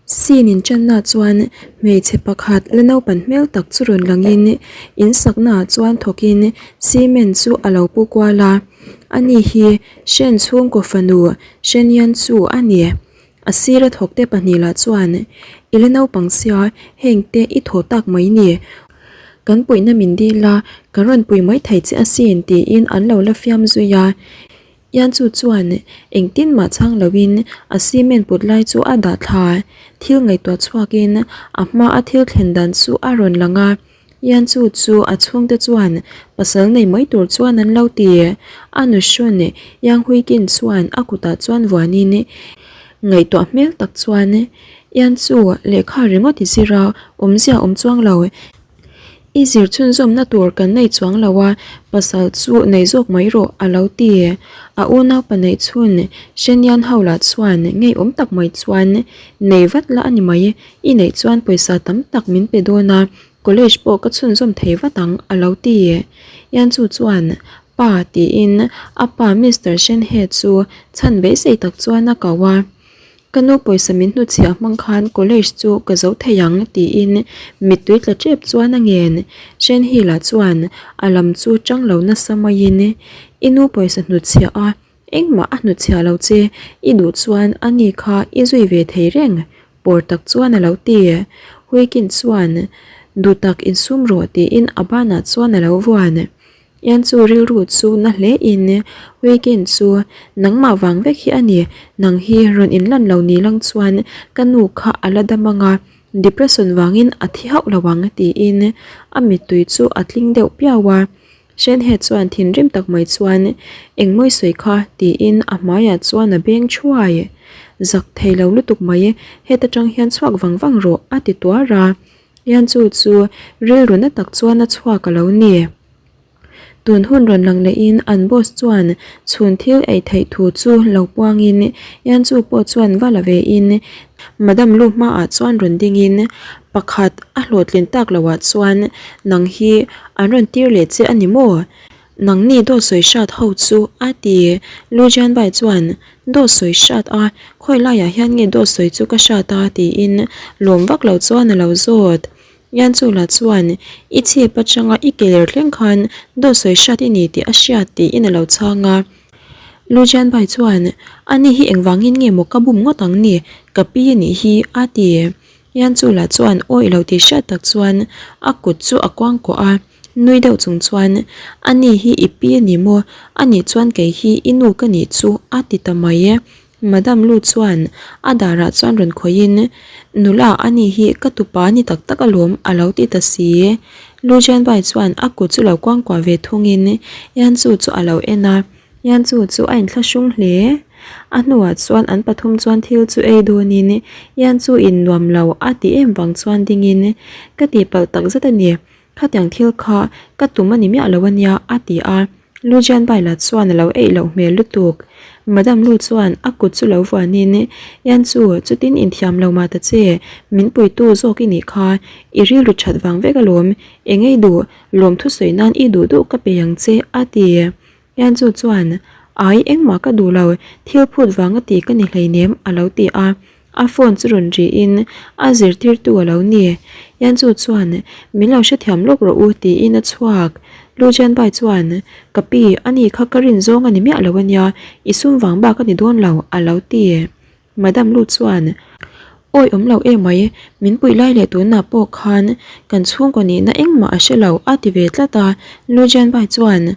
Scene inṭanna chuan hmeichhe pakhat la naupan hmel tak chu rawn langin in saknaah chuan thawkin cement chu a lo pu kual a ani hi hren chhungkaw fanu hrenian chu a ni a sira thawk te pahnih lah chuan i la naupang sia heng te i thaw tak mai ni kan puihna min dil a kan rawn pui mai thei che asin tiin an lo la fiam zui a. Ianchu chuan engtin mah chhang loin a cement put lai chu a dah thla. Thil ngaihtuah chhuakin a hma a thil thlen dan chu a rawn lang a. Ianchu chu a chhungte chuan pasal nei mai tur chuan an lo ti. A nuhrawn Yang Huikin chuan a kutah chuan vuanin ngaihtuah hmel tak chuan Ianchu lehkha ringawt i zir a, awmzia awm chuang lo. I zir chhunzawmna tur kan nei chuang lo a, pasal chu nei zawk mai rawh a lo ti. A unaupa neih chhun Shenian ho lah chuan ngeiawm tak mai chuan nei vat la a ni mai, i neih chuan pawisa tam tak min pe dawn a, college pawh ka chhunzawm thei vat ang a lo ti. Yanchu chuan pa tiin a pa Mister Shenhe chu chhan beisei tak chuan a ko a. Ka nu pawisa min hnuchhiah hmang khan college chu ka zo thei ang tiin mittui tla tep chuan a ngen. Shenhila chuan a lam chu chang lo nasa maiin i nu pawisa hnuchhiah a, engmah a hnuchhiah lo che, i duh chuan a ni kha i zui ve thei reng pawr tak chuan a lo ti. Huikin chuan duhtak insum rawh tiin a banah chuan a lo vuan. Ian chu rilru chu na hle in weekend chu nangmah vang vek hi a ni, nang hi rawn inlan lo ni lang chuan ka nu kha a la dam ang a, depression vangin a thi hauh lo ang tiin a mittui chu a tling deuh piau a. Shenhe chuan thinrim tak mai chuan engmawi sawi kha tiin a hmaiah chuan a beng thuai. Zak thei lo lutuk mai, heta tang hian chhuak vang vang rawh a ti tuar a. Ian chu chu rilru na tak chuan a chhuak a lo ni. Tun hun rawn lang lehin an boss chuan chhun thil ei theih thu chu lo puangin Ian chu pawh chuan va la vein Madam lu hmaah chuan rawn dingin pakhat a hlawhtlin tak loah chuan nang hi an rawn tir leh che a ni maw? Nangni dawt sawi hrat ho chu a ti. Lu Jianbai chuan dawt sawi hrat a, khawi laiah hian nge dawt sawi chu ka hrat a tiin lawm vak lo chuan a lo zawt. Yanchula chuan i chhip atanga i keler thleng khan dawt sawi hrat i ni tih a hriat tiin a lo chhang a. Lu Jianbai chuan ani hi engvangin nge maw ka bum ngawt ang ni, ka pi anih hi a ti. Yanchula chuan awi lo tih hriat tak chuan a kut chu a kuangkuah a. Nui deuh chung chuan, A ni hi i pi a ni maw? A nih chuan kei hi i nu ka nih chu a ti ta mai e. Madam Lu chuan a darah chuan rawn khawihin, Nula, a ni hi ka tupa ni tak tak alawm a lo ti ta si. Lu Jianbai chuan a kut chu lo kuangkuah ve thungin Yanchu chu a lo en a. Yanchu chu a inthlahrung hle. A hnuah chuan an pathum chuan thil chu ei dawnin Yanchu in nuam lo a ti em vang chuan dingin, Ka tihpalh tak zet a ni. Khatiang thil kha ka tum a ni miah lo ania a ti a, Lu Jianbai la chuan a lo eih loh hmel lutuk. Madam Lu chuan a kut chu lo vuanin, Yan chu, chutin inthiam lo mah ta che, min puitu zawk i nih kha, i rilru that vang vek alawm, eng ei duh, lawm thusawi nan i duh duh ka pe ang che a ti. Yan chu chuan, Ai, engmah ka duh lo, thil phut vanga ti ka ni hleinem a lo ti a. A phone chu rawn rihin a zirtirtu a lo ni. Yan chu chuan, Min lo hrethiam lawk rawh u tiin a chhuak. Lu Jianbai chuan, Ka pi, ani kha ka rin zawng a ni miah lo ania, i sum vang bak a ni dawn lo a lo ti. Madam Lu chuan, Awi awm lo emai, min puih lai leh tunah pawh khan kan chhungkaw nihna engmah a hre lo a ti ve tlat a. Lu Jianbai chuan,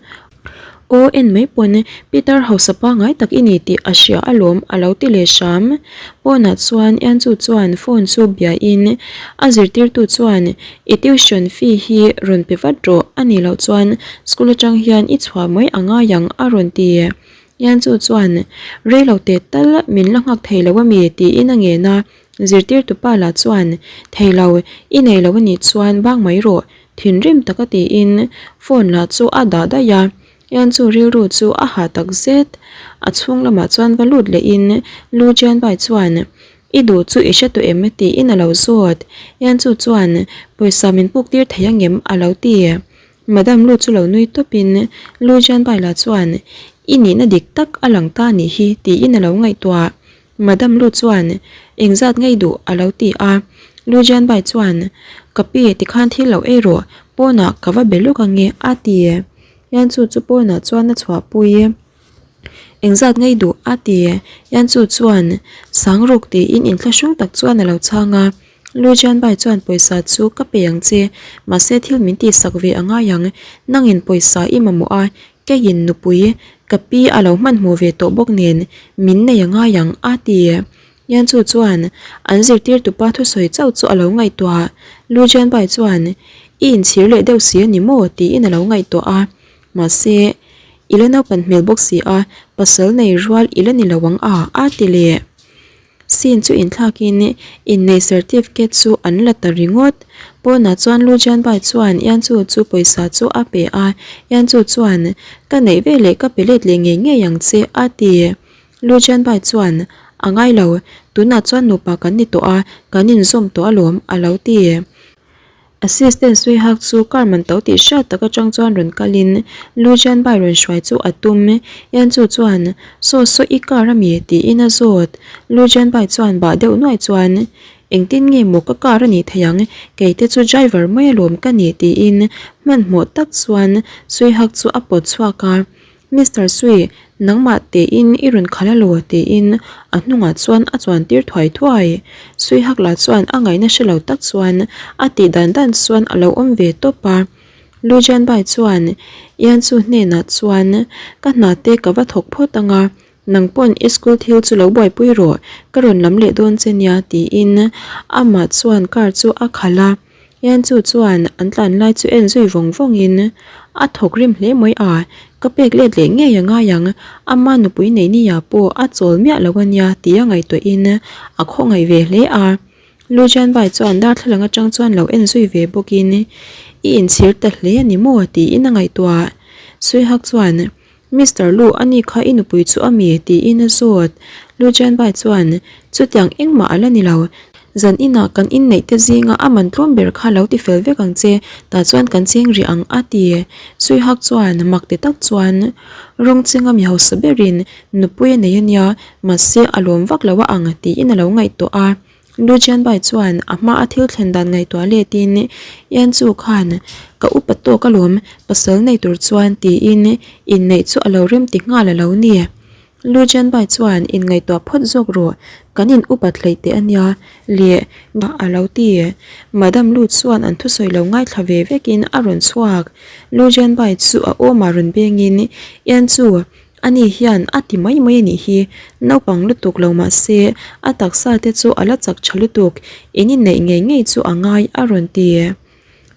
Aw en mai pawn Peter hausa pangai tak i ni tih a hria alawm a lo ti leh hram. Pawnah chuan Ianchu chuan phone chu biain a zirtirtu chuan i tuition fee hi rawn pe vat rawh a nih loh chuan school atang hian i chhuah mai a ngai ang a rawn ti. Ianchu chuan rei lo teh tal min la nghak thei lo ami tiin a ngen a, zirtirtu pa lah chuan thei lo i nei lo anih chuan bang mai rawh Thinrim taka tiin phone lah chu a dah daih a, Ian chu rilru chu a hah tak zet. A chhung lamah chuan va lut lehin Lu Jianbai chuan, I duh chu i hre tawh em? tiin a lo zawt. Ian chu chuan, Pawisa min puk tir thei angem? a lo ti. Madam Lu chu lo nui tawpin Lu Jianbai lah chuan, I nihna dik tak a lang ta anih hi tiin a lo ngaihtuah. Madam Lu chuan, Engzat ngei duh? a lo ti a. Lu Jianbai chuan, Ka pi, tikhan thil lo ei rawh, pawnah ka va be lawk ange, a ti. Yanchu chu pawnah chuan a chhuahpui. Engzat ngei duh? a ti. Yanchu chuan, Sangruk tiin inthlahrung tak chuan a lo chhang a. Lu Jianbai chuan pawisa chu ka pe ang che, mahse thil min tihsak ve a ngai ang, nangin pawisa i mamawh a, keiin nupui ka pi a lo hmanhmawh ve tawh bawk nen min nei a ngai ang a ti. Yanchu chuan an zirtirtupa thusawi chauh chu a lo ngaihtuah. Lu Jianbai chuan i inchhir leh deuh si a ni maw tiin a lo ngaihtuah a, mahse i la naupan hmel bawk si a, pasal nei rual i la ni lo ang a a ti leh. Scene chu inthlakin inneih certificate chu an la ta ringawt. Pawnah chuan Lu Jianbai chuan Yanchu chu pawisa chu a pe a, Yanchu chuan, Ka neih veleh ka pe let leh ngei ngei ang che, a ti. Lu Jianbai chuan, A ngai lo, tunah chuan nupa kan ni tawh a, kan inzawm tawh alawm, a lo ti. Assistant Suihak chu car man to tih hriat tak atang chuan rawn kalin Lu Jianbai rawn hruai chu a tum. Yanchu chuan, Saw saw i car ami? tiin a zawt. Lu Jianbai chuan bah deuh nuai chuan, Engtin nge maw ka car a nih theih ang? Kei te chu driver mai alawm ka ni tiin hmanhmawh tak chuan Suihak chu a pawt chhuak a. Mister Sui, nangmah tein i rawn khalh alaw? tiin a hnungah chuan a chuan tir thuai thuai. Sui hak lah chuan a ngaihna hre lo tak chuan a tih dan dan chuan a lo awm ve tawp a. Lu Jianbai chuan Yanchu hnenah chuan, Ka hna te ka va thawk phawt ang a, nang pawn i school thil chu lo buaipui rawh, ka rawn lam leh dawn che nia tiin amah chuan car chu a khalh a. Yanchu chuan an tlan lai chu en zui vawng vawngin a thawk rim hle mai a, ka pek let leh ngei a ngai ang, ama nupui nei nia pawh a chawl miah lo a nia tia ngaihtuahin a khawngaih ve hle a. Lu Jianbai chuan darthlalang atang chuan lo en zui ve bawkin I inchhir ta hle a ni maw tiin a ngaihtuah. Suihak chuan Mister Lu, a ni kha i nupui chu a mi? tiin a zawt. Lu Jianbai chuan, Chutiang engmah a la ni lo. Zan inah kan inneih te zinga a man tlawm ber kha lo ti fel vek ang che, tah chuan kan cheng rih ang, a ti. Sui Hak chuan mak ti tak chuan, Rawng chenga mi hausa berin nupui a nei a nia, mahse a lawm vak lo a ang, tiin a lo ngaihtuah a. Lu Jianbai chuan a hma a thil thlen dan ngaihtuah letin Yanchu khan ka upa tawk alawm pasal nei tur chuan tiin inneih chu a lo rem ti nghal a lo ni. Lu Jianbai chuan inngaihtuah phawt zawk rawh kan in upat hleih teh ania le a lo ti. Madam Lu chuan an thusawi lo ngaithla ve vekin a rawn chhuak. Lu Jianbai chu a awmah rawn bengin Yanchu Ani hian a ti mai mai a nih hi, naupang lutuk lo mah se a taksa te chu a la chak tha lutuk, in inneih ngei ngei chu a ngai a rawn ti.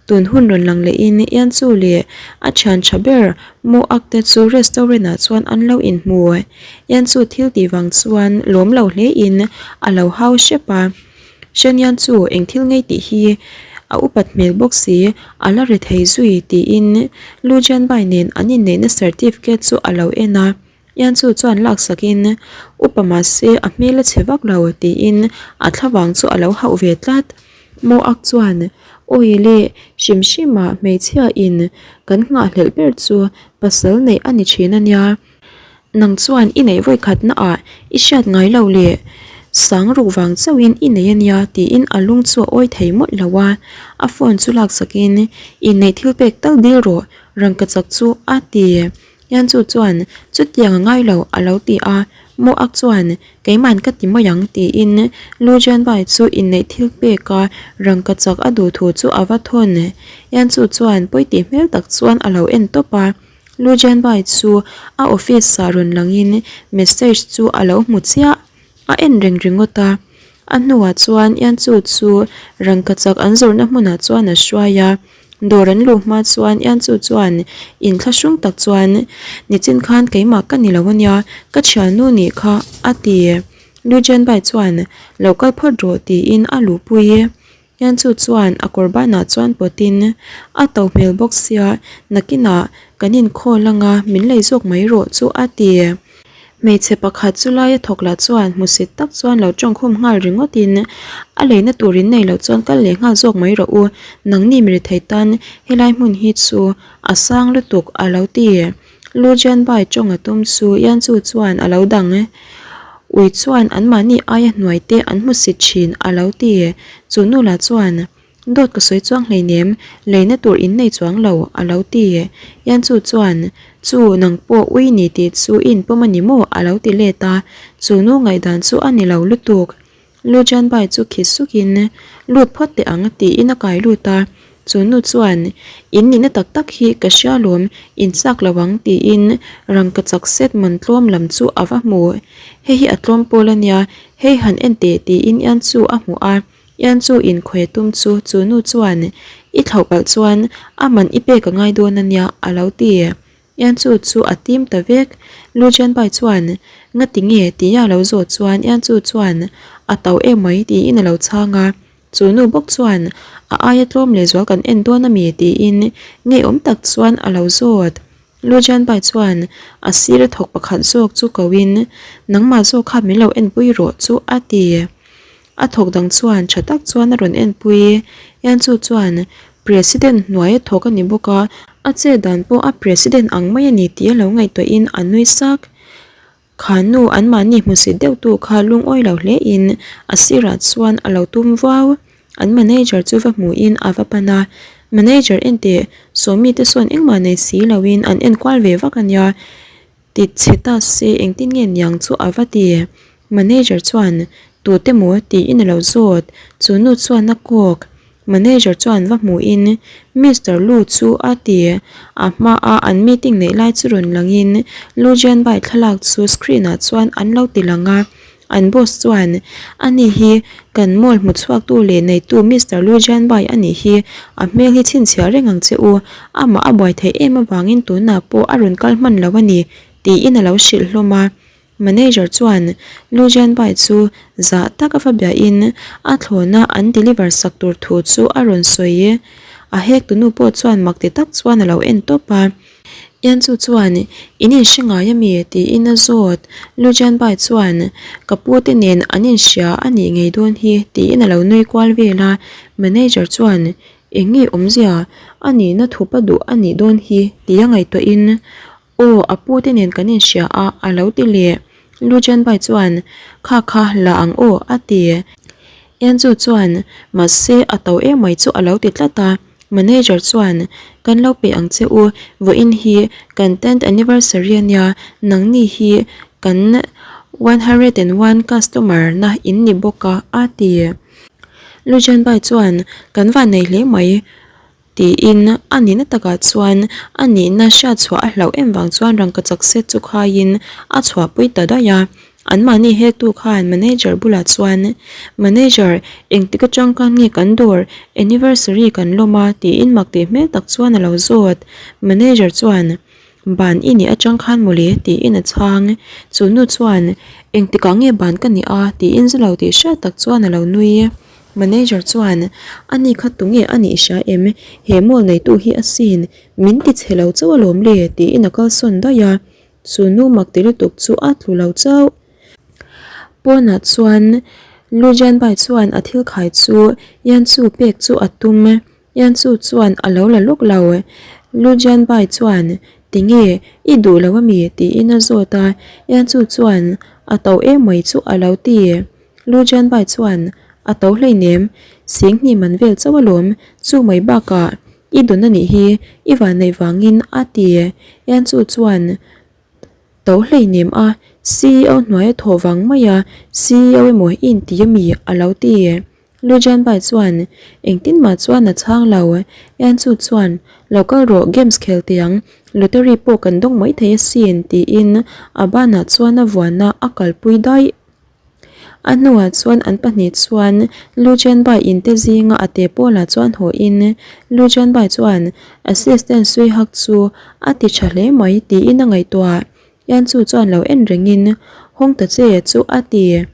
Tun hun rawn lang lehin Ianchu leh a thian tha ber Moak te chu restaurant ah chuan an lo inhmu. Ianchu thil tih vang chuan lawm lo hle in a lo hau hrep a. Hrenian chu eng thil ngei tih hi a upat hmel bawk si, a la ri thei zui tiin Lu Jianbai nen an inneihna certificate chu a lo en a, Ianchu chuan laksakin upa mahse a hmel a chhe vak lo tiin a thlavang chu a lo hauh ve tlat. Moak chuan Awi le, hrim hrimah hmeichhia in kan nghahhlelh ber chu pasal neih a ni thin a nia. Nang chuan i neih vawikhatna ah i hriat ngai lo le, sang ruk vang chauhin i nei ania tiin a lung chu a awi thei mawlh lo a, a phone chu laksakin inneih thil pek tal dil rawh rangkachak chu a ti. Yanchu chuan chutiang a ngai lo a lo ti a, Moak chuan keiman ka ti mai ang tiin Lu Jianbai chu inneih thil peka rangkachak a duh thu chu a va thawn. Yanchu chuan pawi tih hmel tak chuan a lo en tawp a. Lu Jianbai chu a office ah rawn langin message chu a lo hmu chiah, a en reng ringawt a. A hnuah chuan Yanchu chu rangkachak an zawrhna hmunah chuan a hruai a, dawr an luh hma chuan Yanchu chuan inthlahrung tak chuan, Nichin khan keimah ka ni lo ania, ka thiannu nih kha a ti. Lu Jianbai chuan, Lo kal phawt rawh tiin a luhpui. Hianchu chuan a kawr banah chuan pawtin a to hmel bawk sia nakinah kan inkhawl anga min lei zawk mai rawh chu a ti. Hmeichhe pakhat chu laia thawk lah chuan hmusit tak chuan lo tawngkhum nghal ringawtin a leina tur in nei loh chuan kal leh nghal zawk mai rawh u, nangni mi rethei tan helai hmun hi chu a sang lutuk a lo ti. Lu Jianbai tawng a tum chu Yanchu chuan a lo dang. Ui chuan anmahni aia hnuai te an hmu sit thin a lo ti. Chu nu lah chuan, Dawt ka sawi chuang hleinem, leina tur in nei chuang lo a lo ti. Yanchu chuan, Chu nang pawh ui ni tih chu i inpawm a ni maw? a lo ti let a. Chu nu ngaihdan chu a ni lo lutuk. Lu Jianbai chu khi sukin, Lut phawt teh ang, tiin a kai lut a. Chu nu chuan, In nihna tak tak hi ka hria lawm, in chak lo ang, tiin rangka chak set man tlawm lam chu a va hmu. Hei hi a tlawm pawl a nia, hei han en teh, tiin Ian chu a hmu a. Ian chu inkhawia tum chu chu nu chuan, I thlauh palh chuan a man i pek a ngai dawn a nia, a lo ti. Ianchu chu a tim ta vek. Lu Jianbai chuan, Ngati nge? tia a lo zawh chuan Ianchu chuan, A to em mai tiin a lo chhang a. Chu nu bawk chuan, A aia tlawm leh zual kan en dawn a mi? tiin ngeiawm tak chuan a lo zawt. Lu Jianbai chuan a sira thawk pakhat zawk chu koin, Nangmah zawk kha min lo enpui rawh chu a ti. A thawk dang chuan tha tak chuan a rawn enpui. Ianchu chuan, President hnuaia thawk a ni bawk a, a che dan pawh a President ang mai a ni tih a lo ngaihtuahin a nui sak. Kha nu anmahni hmusit deuhtu kha lungawi lo hlein a sirah chuan a lo tum vuau. An manager chu va hmuhin a va pan a, Manager enteh, sawmi te sawn engmah nei si loin an enkual ve vak a nia. Ti chhe ta se engtin nge niang chu a va ti. Manager chuan, Tute maw? tiin a lo zawt. Chu nu chuan a kawk. Manager chuan va hmuhin, Mister Lu chu a ti. A hmaa an meeting neih lai chu rawn langin Lu Jianbai thlalak chu screen ah chuan an lo ti lang a. An boss chuan, Ani hi kan mall hmu chhuaktu leh neitu Mister Lu Jianbai a nih hi, a hmel hi chhinchhiah reng ang che u, amah a buai theih em avangin tunah pawh a rawn kal hman lo a ni, tiin a lo hrilh hlawm a. Manager chuan Lu Jianbai chu zah tak a va biahin a thlawna an deliver sak tur thu chu a rawn sawi. A hek tunu pawh chuan mak ti tak chuan a lo en tawp a. Ianchu chuan, In inhre ngai a mi? tiin a zawt. Lu Jianbai chuan, Ka pu te nen an inhria a nih ngei dawn hi, tiin a lo nui kual vel a. Manager chuan, Eng nge awmzia? A nihna thup a duh a nih dawn hi, tia ngaihtuahin, Aw, a pu te nen kan inhria a, a lo ti leh. Lu Jianbai chuan, Kha kha, la ang aw, a ti. Ianchu chuan, Mahse, a to emai chu a lo ti tlat a. Manager chuan, Kan lo pe ang che u, vawiin hi kan tenth anniversary a nia, nangni hi kan 101 customer na in ni bawk a, a ti. Lu Jianbai chuan, Kan van nei hle mai, tiin a nihna takah chuan a nihna hriatchhuah a hlauh em vang chuan rangkachak set chu khaiin a chhuahpui ta daih a. Anmahni hektu khan manager bulah chuan, Manager, engtik atang khan nge kan dawr anniversary kan lawm a? tiin mak tih hmel tak chuan a lo zawt. Manager chuan, Ban i nih atang khan mawle tiin a chhang. Chu nu chuan, Engtikah nge ban ka nih a? tiin zu lo tih hriat tak chuan a lo nui. Manager chuan, Ani kha tunge a nih hria em? He mall neitu hi asin, min ti chhe lo chauh alawm le tiin a kalsawn daih a. Chu nu mak ti lutuk chu a tlu lo chauh. Pawnah chuan Lu Jianbai chuan a thil khai chu Yanchu pek chu a tum. Yanchu chuan a lo la lawk lo. Lu Jianbai chuan, Tinge, i duh lo ami? tiin a zawt a. Yanchu chuan, A to emai chu a lo ti. Lu Jianbai chuan, A to hleinem, Singhnih man vel chauh alawm, chu mai bakah I dun a nih hi, i vanneih vangin a ti. Ianchu chuan to hleinem a, CEO hnuaia thawh vang mai a, CEO emaw i inti a mi? a lo ti. Lu Jianbai chuan engtin mah chuan a chhang lo. Ianchu chuan lo kal rawh games khel teh ang, lottery pawh kan dawng mai thei asin tiin a banah chuan a vuan a, a kalpui daih. A hnuah chuan an pahnih chuan Lu Jianbai in te zinga a te pawlah chuan haw in Lu Jianbai chuan assistant sui hak chu a ti tha hle mai tiin a ngaihtuah. Yan Chu chuan lo en rengin hawng ta che chu a ti.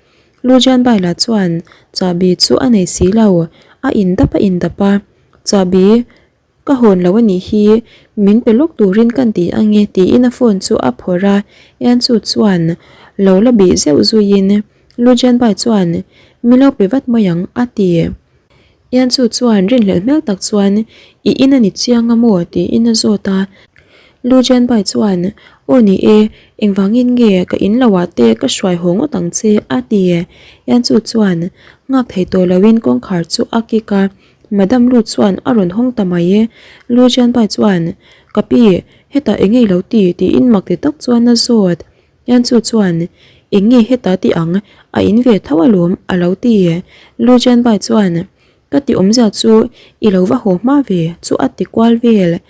Lu Jianbai lah chuan chahbi chu a nei si lo, a in dap a in dap a, chahbi Ka hawn lo a nih hi, min pe lawk turin kan ti ange tiin a phone chu a phawrh a, Ianchu chuan lo la bih zeuh zuiin Lu Jianbai chuan mi lo pe vat mai ang a ti. Ianchu chuan rinhlelh hmel tak chuan I in a ni chiang a maw? tiin a zawt a, Lu Jianbai chuan. Aw ni e, engvangin nge ka in lo ah te ka hruai haw ngawt ang che a ti. Yanchu chuan nghak thei tawh loin kawngkhar chu a kik a, Madam Lu chuan a rawn hawng ta mai e. Lu Jianbai chuan, Ka pi, hetah eng nge i lo ti? tiin mak ti tak chuan a zawt. Yanchu chuan, Eng nge heta ti ang, a in ve tho alawm a lo ti. Lu Jianbai chuan, Ka ti awmzia chu i lo va haw hma ve chu a ti kual vel.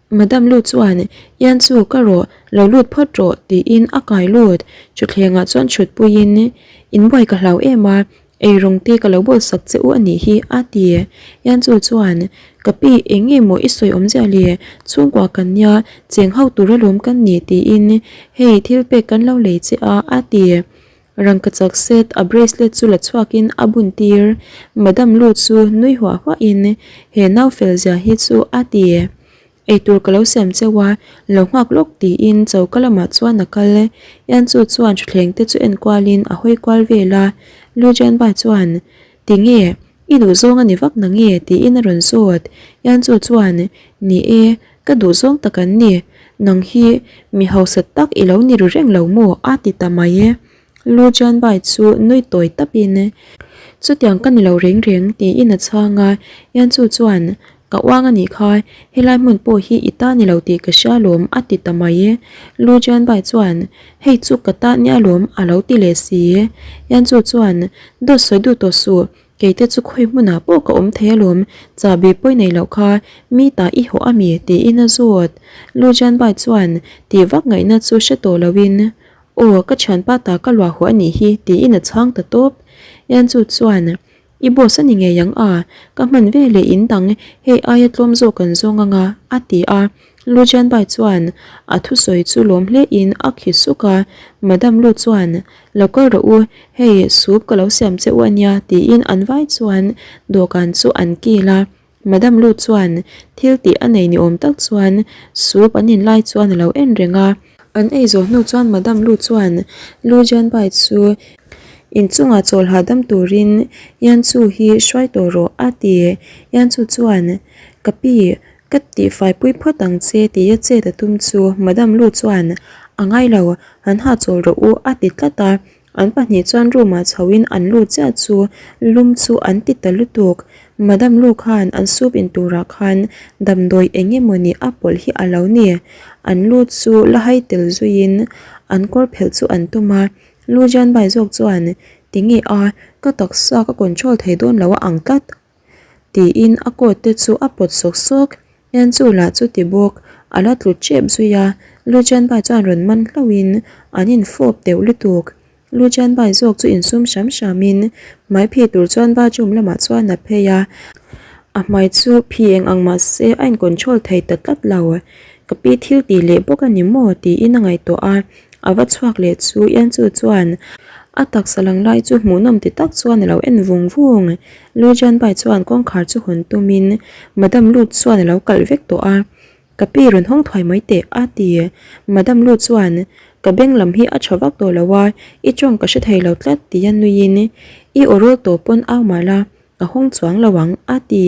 Madam Lu chuan, Ian chu ka rawh, lo lut phawt rawh, tiin a kai lut. Thutthlengah chuan chhut puiin, Inbuai ka hlau em a, eirawng te ka lo bawlsak che u a nih hi, a ti. Ian chu chuan, Ka pi, eng nge maw i sawi awmzia le? Chhungkua kan nia, cheng ho tur alawm kan ni, tiin, Hei, thil pek kan lo lei che a, a ti. Rangkachak set a bracelet chu la chhuakin a bun tir. Madam Lu chu nui huah huahin, He nau fel zia hi chu a ti. Eitur ka lo siam cheu a, lo nghak lawk tiin choka lamah chuan a kal. Yan chu chuan thutthleng te chu en kualin a hawi kual vel a. Lu Jianbai chuan, Tinge, i duhzawng a ni vak na nge? tiin a rawn zawt. Yan chu chuan, Ni e, ka duhzawng tak an ni. Nang hi mi hausa tak i lo ni ru reng lo maw? a ti ta mai e. Lu Jianbai chu nui tawi tapin, Chutiang ka ni lo reng reng, tiin a chhang a. Yan chu chuan, Ka uang a nih kha, helai hmun pawh hi i ta ni lo tih ka hria alawm, a ti ta mai e. Lu Jianbai chuan, Hei chu ka ta nia alawm, a lo ti leh si. Yan chu chuan, Dawt sawi duh tawh suh, Keite chu khawi hmunah pawh ka awm thei alawm, chahbi pawi nei loh kha mi ta i hawh a mi? tiin a zawt. Lu Jianbai chuan tih vak ngaihna chu hre tawh loin, Aw, ka thianpa ta ka luah hawh a nih hi, tiin a chhang ta tawp. Yan chu chuan, I boss a ni ngei ang a, ka hman ve leh in dang hei aia tlawm zawk kan zawng ang a, a ti a. Lu Jianbai chuan a thusawi chu lawm hlein a khi suk a, Madam Lu chuan, Lo kal rawh u, hei soup ka lo siam che u a nia tiin an vai chuan dawhkan chu an kil a. Madam Lu chuan thil tih a nei ni awm tak chuan soup an in lai chuan a lo en reng a. An ei zawh hnu chuan Madam Lu chuan Lu Jianbai chu inchungah chawl hahdam turin Yan Chu hi hruai tawh rawh a ti. Yan Chu chuan, Ka pi, ka tihfai pui phawt ang che tia chet a tum chu Madam Lu chuan, A ngai lo, Han ha chawl rawh u a ti tlat a, an pahnih chuan room ah chho in an lut chiah chu lum chu an ti ta lutuk. Madam Lu khan an soup in turah khan damdawi eng emawni a pawlh hi a lo ni. An lu chu la hai tel zuiin an kawr phelh chu an tum a, Lu Jianbai zawk chuan tinge a ka taksa ka control thei dawn lo a ang tlat. Tiin a coat te chu a pawt sawk sawk. Hian chu lah chu ti bawk, a la tlu tep zui a, Lu Jianbai chuan rawn man hlauhin an infawp deuh lutuk. Lu Jianbai zawk chu insum hram hramin hmai phih tur chuan bathroom lamah chuan a phei a, a hmai chu phi eng ang mah se a in control thei ta tlat lo. Ka pi thil tih leh bawk a ni maw tiin a ngaihtuah a, A va chhuak leh chu Ianchu chuan a taksa lang lai chu hmuhnawm ti tak chuan a lo en vung vung. Lu Jianbai chuan kawngkhar chu hawn tumin Madam Lu chuan a lo kalh vek tawh a, Ka pi rawn hawng thuai mai teh a ti. Madam Lu chuan Ka beng lam hi a tha vak tawh lo a, i tawng ka hre thei lo tlat tia nuiin I aw rawl tawh pawn au mah la, Ka hawng chuang lo ang, a ti.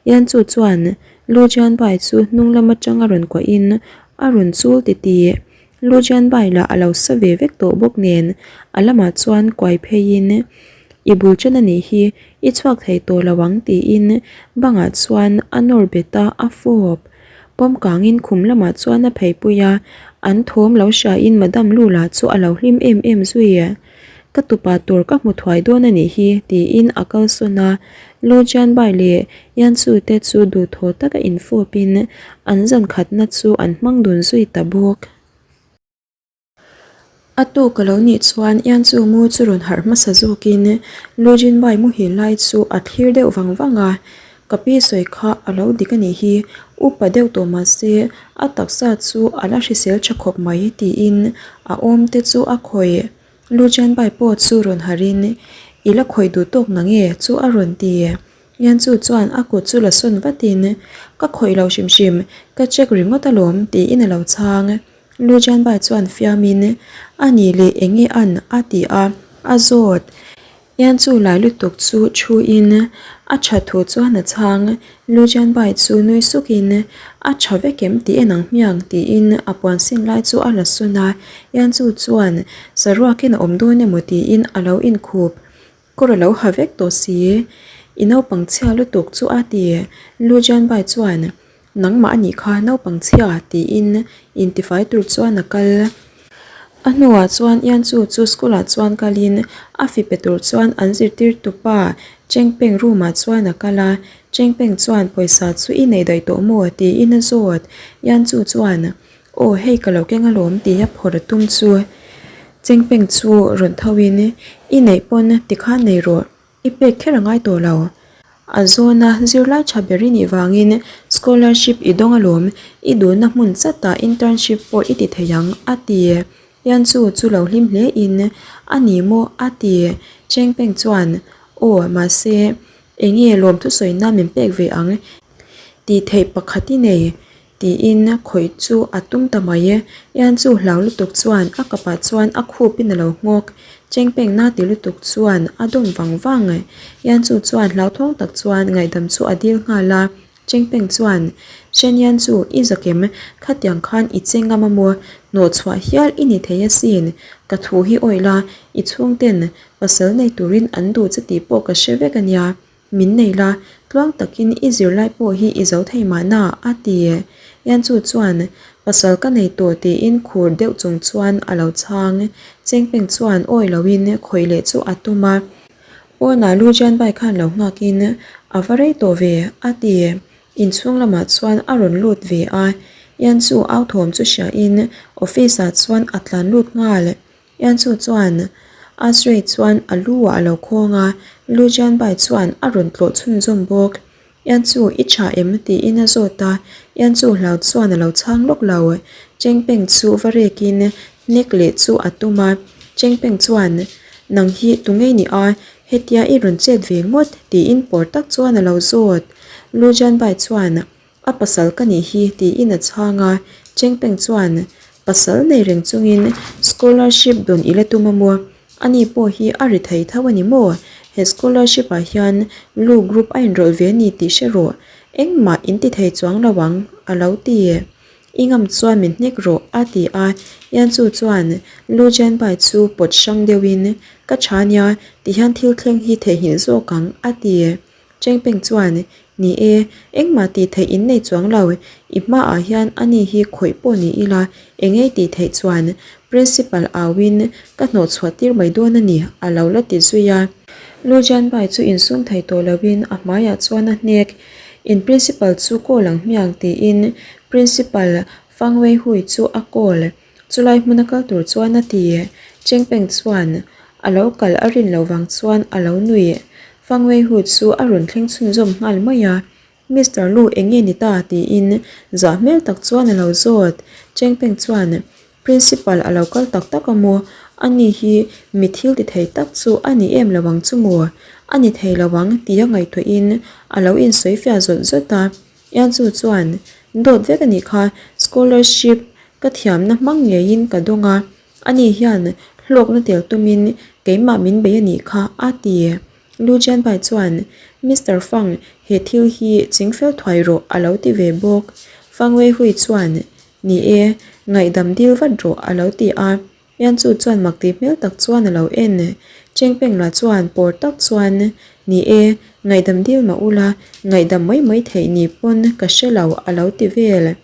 Yan chu chuan Lu Jianbai chu hnung lam atang a rawn kuahin a rawn chul titih. Lu Jianbai lah a lo sa ve vek tawh bawk nen a lamah chuan kuai pheiin, I bul chen a nih hi, i chhuak thei tawh lo ang tiin bangah chuan a nawr bet a, a fawp. Pawm kangin khum lamah chuan a pheipui a, an thawm lo hriain Madam Lu lah chu a lo hlim em em zui. Ka tupa tur ka hmu thuai dawn a nih hi, tiin a kalsawn a. Lu Jianbai leh Yan Su te chu duhthaw taka infawpin an zan khatna chu an hmang dun zui ta bawk. A tuk a lo nih chuan Yan Su mu chu rawn harh hmasa zawkin Lu Jinbai muhil lai chu a thlir deuh vang vang a. Ka pi sawi kha a lo dik a nih hi, upa deuh tawh mah se a taksa chu a la hrisel tha khawp mai tiin a awm te chu a khawih. Lu Jianbai pawh chu rawn harh in, I la khawih duh tawk na nge? chu a rawn ti. Yan Chu chuan a kut chu la sawn vatin, Ka khawih lo hrim hrim, ka check ringawt alawm tiin a lo chhang. Lu Jianbai chuan fiamin, A nih leh eng nge an? a ti a, a zawt. Ian chu lai lutuk chu thu in a tha thu chuan a chhang. Lu Jianbai chu nui suk in a tha vek em tih en ang hmiang tiin a puan sin lai chu a la sun a. Ian chu chuan saruak in a awm dawn emaw tiin a lo inkhup. Kawr a lo ha vek tawh si. I naupang chhia lutuk chu a ti. Lu Jianbai chuan Nangmah a nih kha naupang chhia tiin intifai tur chuan a kal. A hnuah chuan Ianchu chu school ah chuan kalin a fi pe tur chuan an zirtirtu pa Chengpeng room ah chuan a kal a, Chengpeng chuan pawisa chu i nei daih tawh maw tiin a zawt. Ianchu chuan aw hei ka lo keng alawm tia phawrh a tum chu Chengpeng chu rawn tho in i neih pawn tikhan nei rawh. I pek kher a ngai tawh lo. A zawna zirlai tha ber i nih vangin scholarship i dawng alawm, i duhna hmun chatah internship pawh i ti thei ang, a ti. Pian chu chu lo hlim hle in, A ni maw? a ti. Chengpeng chuan, Aw, mahse, enge lawmthusawi nan min pek ve ang tih theih pakhat i nei. Tiin khawih chu a tum ta mai e. Ian chu hlau lutuk chuan a kapah chuan a khupin a lo nghawk. Chengpengna ti lutuk chuan a dawm vang vang. Ian chu chuan hlauthawng tak chuan ngaihdam chu a dil nghal a. Chengpeng chuan, Shen Ian chu i zakem, khatiang khan i che ngam a maw? Hnawhchhuah hial i ni thei asin. Ka thu hi awih la, i chhungten pasal nei turin an duh che tih pawh ka hre vek a nia. Min nei la, tluang takin i zirlai pawh hi i zo thei mahna, a ti. Yanchu chuan, Pasal ka nei tawh tiin khur deuh chung chuan a lo chhang. Chengpeng chuan awi loin khawih leh chu a tum a. Pawnah Lu Jianbai khan lo nghakin a va rei tawh ve, a ti. Inchhung lamah chuan a rawn lut ve a. Yanchu au thawm chu hriain office ah chuan a tlan lut nghal. Yanchu chuan Asrey chuan a lu ah a lo khawng a, Lu Jianbai chuan a rawn tlawh chhunzawm bawk. Yanchu, i tha em? tiin a zawt a, Yanchu hlau chuan a lo chhang lawk lo. Chengpeng chu va rekin hnek leh chu a tum a, Chengpeng chuan, Nang hi tungei ni a, hetia i rawn chet ve ngawt? tiin pawr tak chuan a lo zawt. Lu Jianbai chuan, A pasal ka nih hi tiin a chhang a, Chengpeng chuan pasal nei reng chungin scholarship dawn i la tum a maw? Ani pawh hi a ri thei tho a ni maw? He scholarship ah hian Lu group a inrawlh ve a ni tih hre rawh, engmah in ti thei chuang lo ang a lo ti. I ngam chuan min hnek rawh a ti a, Yanchu chuan Lu Jianbai chu pawt hrang deuhin ka tha nia tihian thil thleng hi theihnghilh zawk ang a ti. Chengpeng chuan, Ni e, engmah tih theih in nei chuang lo, i hmaah hian ani hi khawih pawh ni ila, engei tih theih chuan Principal auin ka hnawhchhuah tir mai dawn a ni, a lo la ti zui a. Lu Jianbai chu insum thei tawh loin a hmaiah chuan a hnek, In Principal chu call ang hmiang tiin Principal Fang Weihui chu a call. Chulai hmuna kal tur chuan a ti. Chengpeng chuan a lo kal a rin loh vang chuan a lo nui. Fang Weihu chu a rawn thleng chhunzawm nghal mai a. Mister Lu eng nge ni ta? tiin zah hmel tak chuan a lo zawt. Chengpeng chuan Principal a lo kal tak tak a maw? Ani hi mi thil ti thei tak chu a ni em lo ang chu maw? A ni thei lo ang tia ngaihtuahin a lo insawi fiah zawt zawt a. Ianchu chuan, Dawt vek a nih kha, scholarship ka thiamna hmang ngeiin ka dawng a, ani hian hlawkna tel tumin keimah min bei a nih kha, a ti. Lu Jianbai chuan, Mister Fang, he thil hi chingfel thuai rawh, a lo ti ve bawk. Fang Weihui chuan, Ni e, ngaihdam dil vat rawh, a lo ti a. Yanchu chuan mak tih hmel tak chuan a lo en. Chengpeng lah chuan pawr tak chuan, Ni e, ngaihdam dil mah ula, ngaihdam mai mai theih ni pawn ka hre lo a lo ti vel.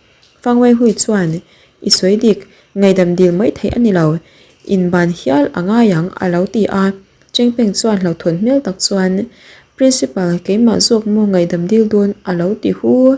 Fangwei Hui chuan, I sawi dik, ngaihdam dil mai theih a ni lo, inban hial a ngai ang a lo ti a. Chengpeng chuan hlauhthawn hmel tak chuan, Principal, keimah zawk maw ngaihdam dil dawn a lo ti hu.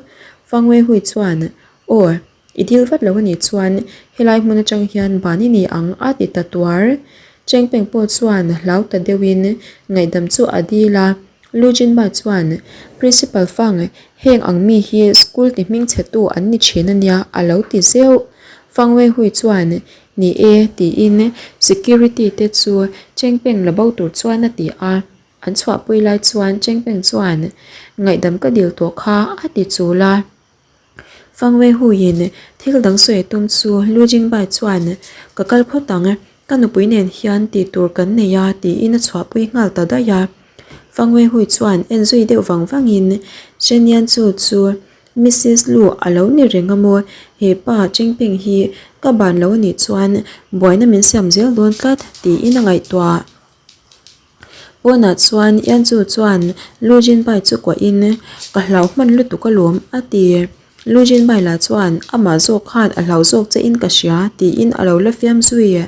Fangwei Hui chuan, Aw. I dil vat lo anih chuan helai hmun atang hian ban i ni ang a ti ta tuar. Chengpeng pawh chuan hlau ta deuhin ngaihdam chu a dil a. Lu Jinba chuan, Principal Fang, heng ang mi hi school ti hmingchhetu an ni thin ania a lo ti zeuh. Fang Weihui chuan, Ni e, tiin security te chu Chengpeng la bo tur chuan a ti a. An chhuahpui lai chuan Chengpeng chuan, Ngaihdam ka dil tawh kha a ti chul a. Fangwei huiin thil dang sawi a tum chu Lu Jingbai chuan, Ka kal phawt ang, Ka nupui nen hian tih tur kan nei a tiin a chhuahpui nghal ta daih a. Fangwei Hui chuan en zui deuh vang vangin Shen Yan Chu chu Missus Lu a lo ni reng a maw? He pa Chengpeng hi ka ban lo anih chuan buaina min siam zel dawn tlat tiin a ngaihtuah. Pawnah chuan Yan Chu chuan Lu Jinbai chu kuahin Ka hlau hman lutuk alawm a ti. Lu Jinbai lah chuan Amah zawk khan a hlau zawk che in ka hria tiin a lo la fiam zui.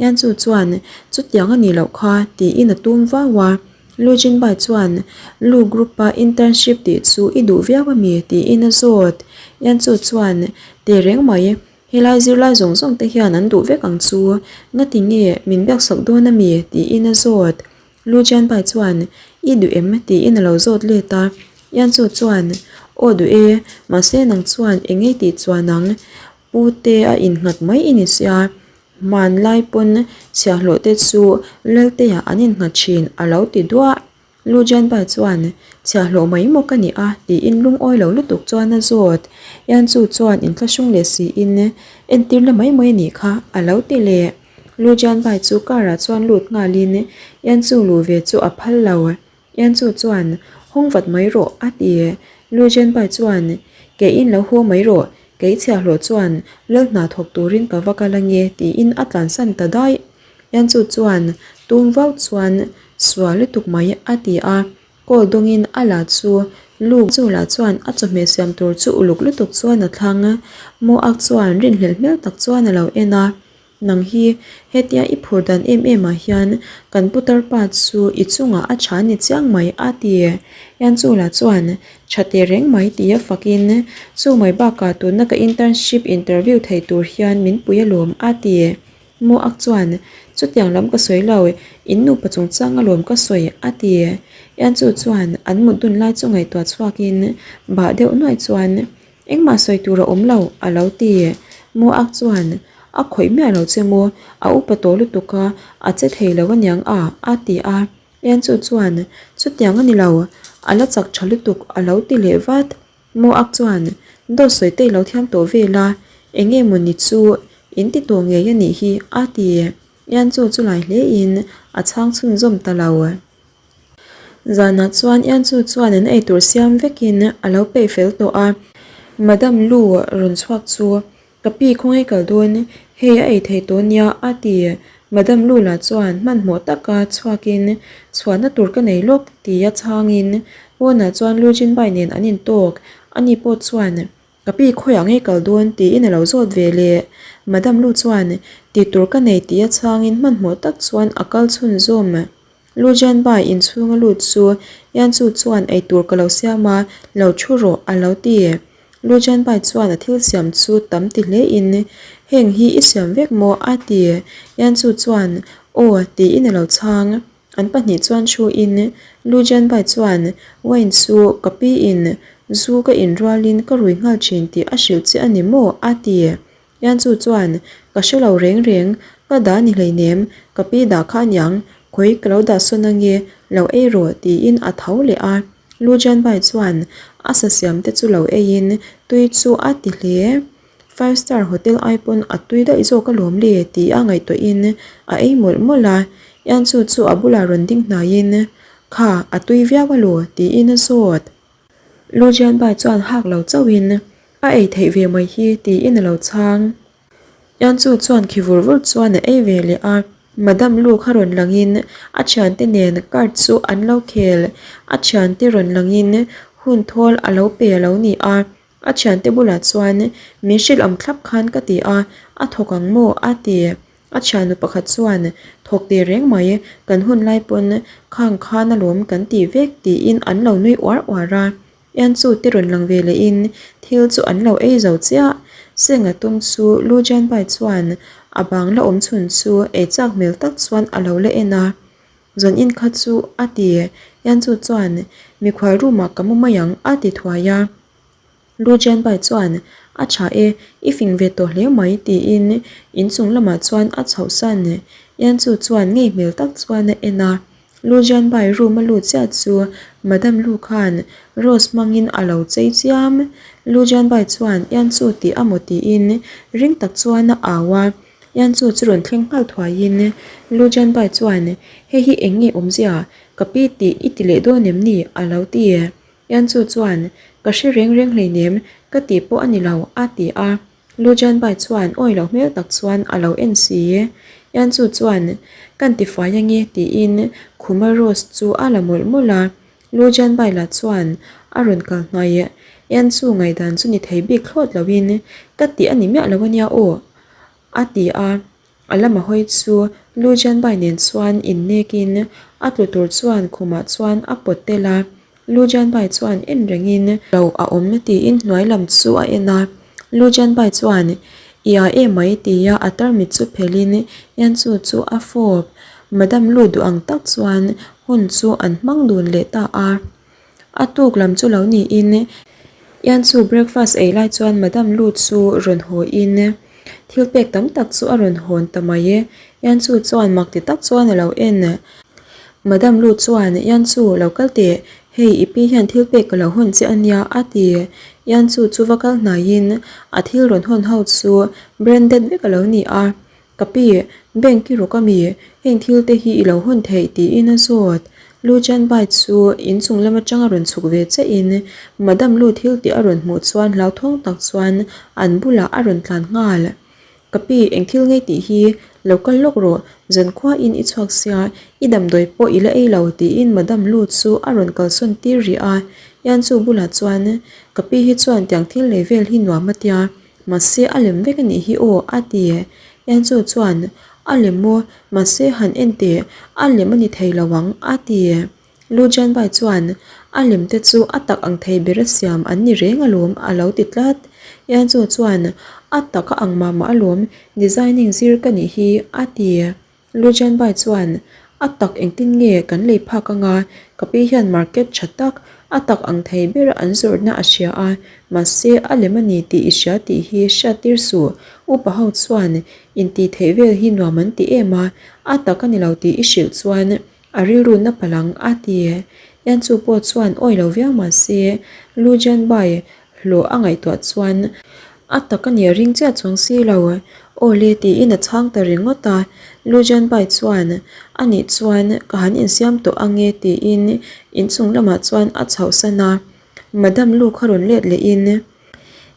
Yan Chu chuan Chutiang a nih loh kha tiin a tum vau a. Lu Jinbai chuan Lu Group a internship tih chu i duh viau a mi tiin a zawt. Yan Chu chuan Tehreng mai. Helai zirlai zawng zawng te hian an duh vek ang chu, ngati nge min biak sak dawn a mi? tiin a zawt. Lu Jianbai chuan, I duh em? tiin a lo zawt let a. Yan Chu chuan, Aw duh e, mahse nang chuan eng ei tih chuan ang, pu te a innghat mai i ni sia, hmanlai pawn chhiahhlawh te chu Laltea an innghat thin a lo ti duah. Lu Jianbai chuan, Chhiahhlawh mai maw ka ni a? tiin lungawi lo lutuk chuan a zawt. Yan Chu chuan inthlahrung leh siin, Entir la mai mai a nih kha, a lo ti leh. Lu Jianbai chu car ah chuan lut nghalin Yan Chu luh ve chu a phal lo. Yan Chu chuan, Hawng vat mai rawh, a ti. Lu Jianbai chuan, Ke in lo haw mai rawh, kei chhiahhlawh chuan lal hna thawk turin ka va kal ange, tiin a tlansan ta daih. Yan chu chuan tum vau chuan sual lutuk mai a ti a, call dawngin a la chu lu chu lah chuan a chawhmeh siam tur chu uluk lutuk chuan a thlang. Moak chuan rinhlelh hmel tak chuan a lo en a, Nang hi hetia i phur dan em em ah hian kan putar pa chu i chungah a tha ni chiang mai a ti. Yan chu lah chuan tha teh reng mai tia fakin chu mai bakah tuna ka internship interview thei tur hian min pui alawm a ti. Moak chuan, Chutiang lam ka sawi lo, in nupa chungchang alawm ka sawi, a ti. Ian chu chuan an mut dun lai chu ngaihtuah chhuakin bah deuh nuaih chuan, Engmah sawi tur a awm lo, a lo ti. Moak chuan, A khawih miah lo che maw, a upa tawh lutuk a, a che thei lo aniang a, a ti a. Ian chu chuan, Chutiang a ni lo, a la chak tha lutuk, a lo ti leh vat. Moak chuan, Dawt sawi te i lo thiam tawh vel a, eng nge maw ni chu in ti tawh ngei a nih hi, a ti. Ian chu chu lai hle in a chhang chhunzawm ta lo. Zanah chuan Ian chu chuan an eitur siam vekin a lo peih fel tawh a. Madam Lu rawn chhuak chu Ka pi khawngaih kal dawn, hei a ei thei tawh nia a ti. Madam Lula chuan hmanhmawh taka chhuakin chhuahna tur ka nei lawk tia chhangin pawnah chuan Lu Jinbai nen an intawk. Ani pawh chuan Ka pi khawiah ngei kal dawn tiin a lo zawt ve leh. Madam Lu chuan tih tur ka nei tia chhangin hmanhmawh tak chuan a kal chhunzawm. Lu Jianbai inchhunga lut chu Yan Chu chuan eitur ka lo siam a, lo thu rawh a lo ti. Lu Jianbai chuan a thil siam chu tam ti hle in, Heng hi i siam vek maw? a ti. Yan Chu chuan, Aw tiin a lo chhang. An pahnih chuan thu in, Lu Jianbai chuan, Wine chu ka pi in zu ka in rualin ka rui nghal thin tih a hrilh che a ni maw? a ti. Yan chu chuan, Ka hre lo reng reng, ka dah ni hleinem, ka pi dah kha aniang, khawi ka lo dah sawn ange, lo ei rawh tiin a tho leh a. Lu Jianbai chuan a sa siam te chu lo eiin tui chu a ti hle. Five star hotel ai pawn a tui daih zawk alawm le ti a ngaihtuahin a ei mawlh mawlh a. Yan chu chu a bulah rawn ding hnaiin, Kha, a tui viau alaw tiin a zawt. Lu Jianbai chuan hak lo chauhin a ei theih ve mai hi tiin a lo chhang. Yan Chu chuan khi vur vur chuan a ei ve leh a, Madam Lu kha rawn langin a thiante nen card chu an lo khel. A thiante rawn langin hun thawl a lo pe a lo ni a, a thiante bulah chuan min hrilh ang thlap khan ka ti a, a thawk ang maw a ti. A thiannu pakhat chuan, Thawk teh reng mai, kan hun lai pawn khang khan alawm kan tih vek tiin an lo nui uar uar a. Ian chu te rawn lang ve lehin thil chu an lo ei zo chiah. Senga tum chu Lu Jianbai chuan a bang la awm chhun chu ei chak hmel tak chuan a lo la en a. Zawn in kha chu a ti. Ian chu chuan, Mikhual room ah ka mu mai ang a ti thuai a. Lu Jianbai chuan, A tha e, i fing ve tawh hle mai tiin inchung lamah chuan a chhohsan. Ian chu chuan ngei hmel tak chuan a en a. Lu Jianbai room a lut chiah chu Madam Lu khan rose hmangin a lo chei chiam. Lu Jianbai chuan Ian chu tih a maw tiin ring tak chuan a au a. Yanchu chu rawn thleng nghal thuaiin Lu Jianbai chuan, Hei hi eng nge awmzia? Ka pi tih i ti leh dawn em ni? a lo ti. Yanchu chuan, Ka hre reng reng hleinem, ka tih pawh a ni lo, a ti a. Lu Jianbai chuan awi loh hmel tak chuan a lo en si. Yanchu chuan, Kan tifai ange, tiin khuma rose chu a la mawlh mawlh a. Lu Jianbai lah chuan a rawn kal hnai. Yanchu ngaihdan chu ni thei bik thlawt loin, Ka tih a ni miah lo ania aw, a ti a. A lama hawi chu Lu Jianbai nen chuan innekin a tlu tur chuan khumah chuan a pawt tel a. Lu Jianbai chuan en rengin lo a awm tiin hnuai lam chu a en a. Lu Jianbai chuan I a em mai tia a tarmit chu phelhin Yanchu chu a fawp. Madam Lu duh ang tak chuan hun chu an hmang dun leh ta a. A tuk lam chu lo niin Yanchu breakfast ei lai chuan Madam Lu chu rawn haw in thil pek tam tak chu a rawn hawn ta mai e. Yanchu chuan mak ti tak chuan a lo en. Madam Lu chuan Yanchu lo kal teh, hei i pi hian thil pek ka lo hawn che a nia a ti. Yanchu chu va kal hnaiin a thil rawn hawn ho chu branded vek a lo ni a. Ka pi, bank i rawk a mi? Heng thil te hi i lo hawn theih tiin a zawt. Lu Jianbai chu inchung lam atang a rawn chhuk ve che in Madam Lu thil tih a rawn hmuh chuan hlauthawng tak chuan an bulah a rawn tlan nghal. Ka pi, eng thil ngei tih hi lo kal lawk rawh, zankhua in i chhuak sia, i damdawi pawh i la ei lo tiin Madam Lu chu a rawn kalsawn tir rih a. Yanchu bulah chuan, Ka pi hi chuan tiang thil lei vel hi nuam a tia, Mahse a lem vek a nih hi aw, a ti. Enzo chuan, A lem maw? Mahse han en teh, a lem a ni thei lo ang, a ti. Lu Jianbai chuan, A lem te chu a tak ang thei ber a siam an ni reng alawm, a lo ti tlat. Enzo chuan, A tak a ang mah mah alawm, designing zir ka nih hi, a ti. Lujanbai chuan, A tak engtin nge kan lei phak anga, ka pi hian market tha tak, a tak ang thei ber an zawrhna a hria a, mahse a lem a ni tih i hria tih hi hriattir suh, upa ho chuan intih theih vel hi nuam an ti em a, a tak a ni lo tih i hrilh chuan a rilru na palh ang a ti. Yanchu pawh chuan awi lo viau mahse Lujanbai Hlawh a ngaihtuah chuan a tak a nih a ring chiah chuang si lo. Aw le tiin a chhang ta ringawt a. Lujanbai chuan a nih chuan ka han insiam tawh ang e tiin inchung lamah chuan a chhohsan a. Madam Lu kha rawn let lehin,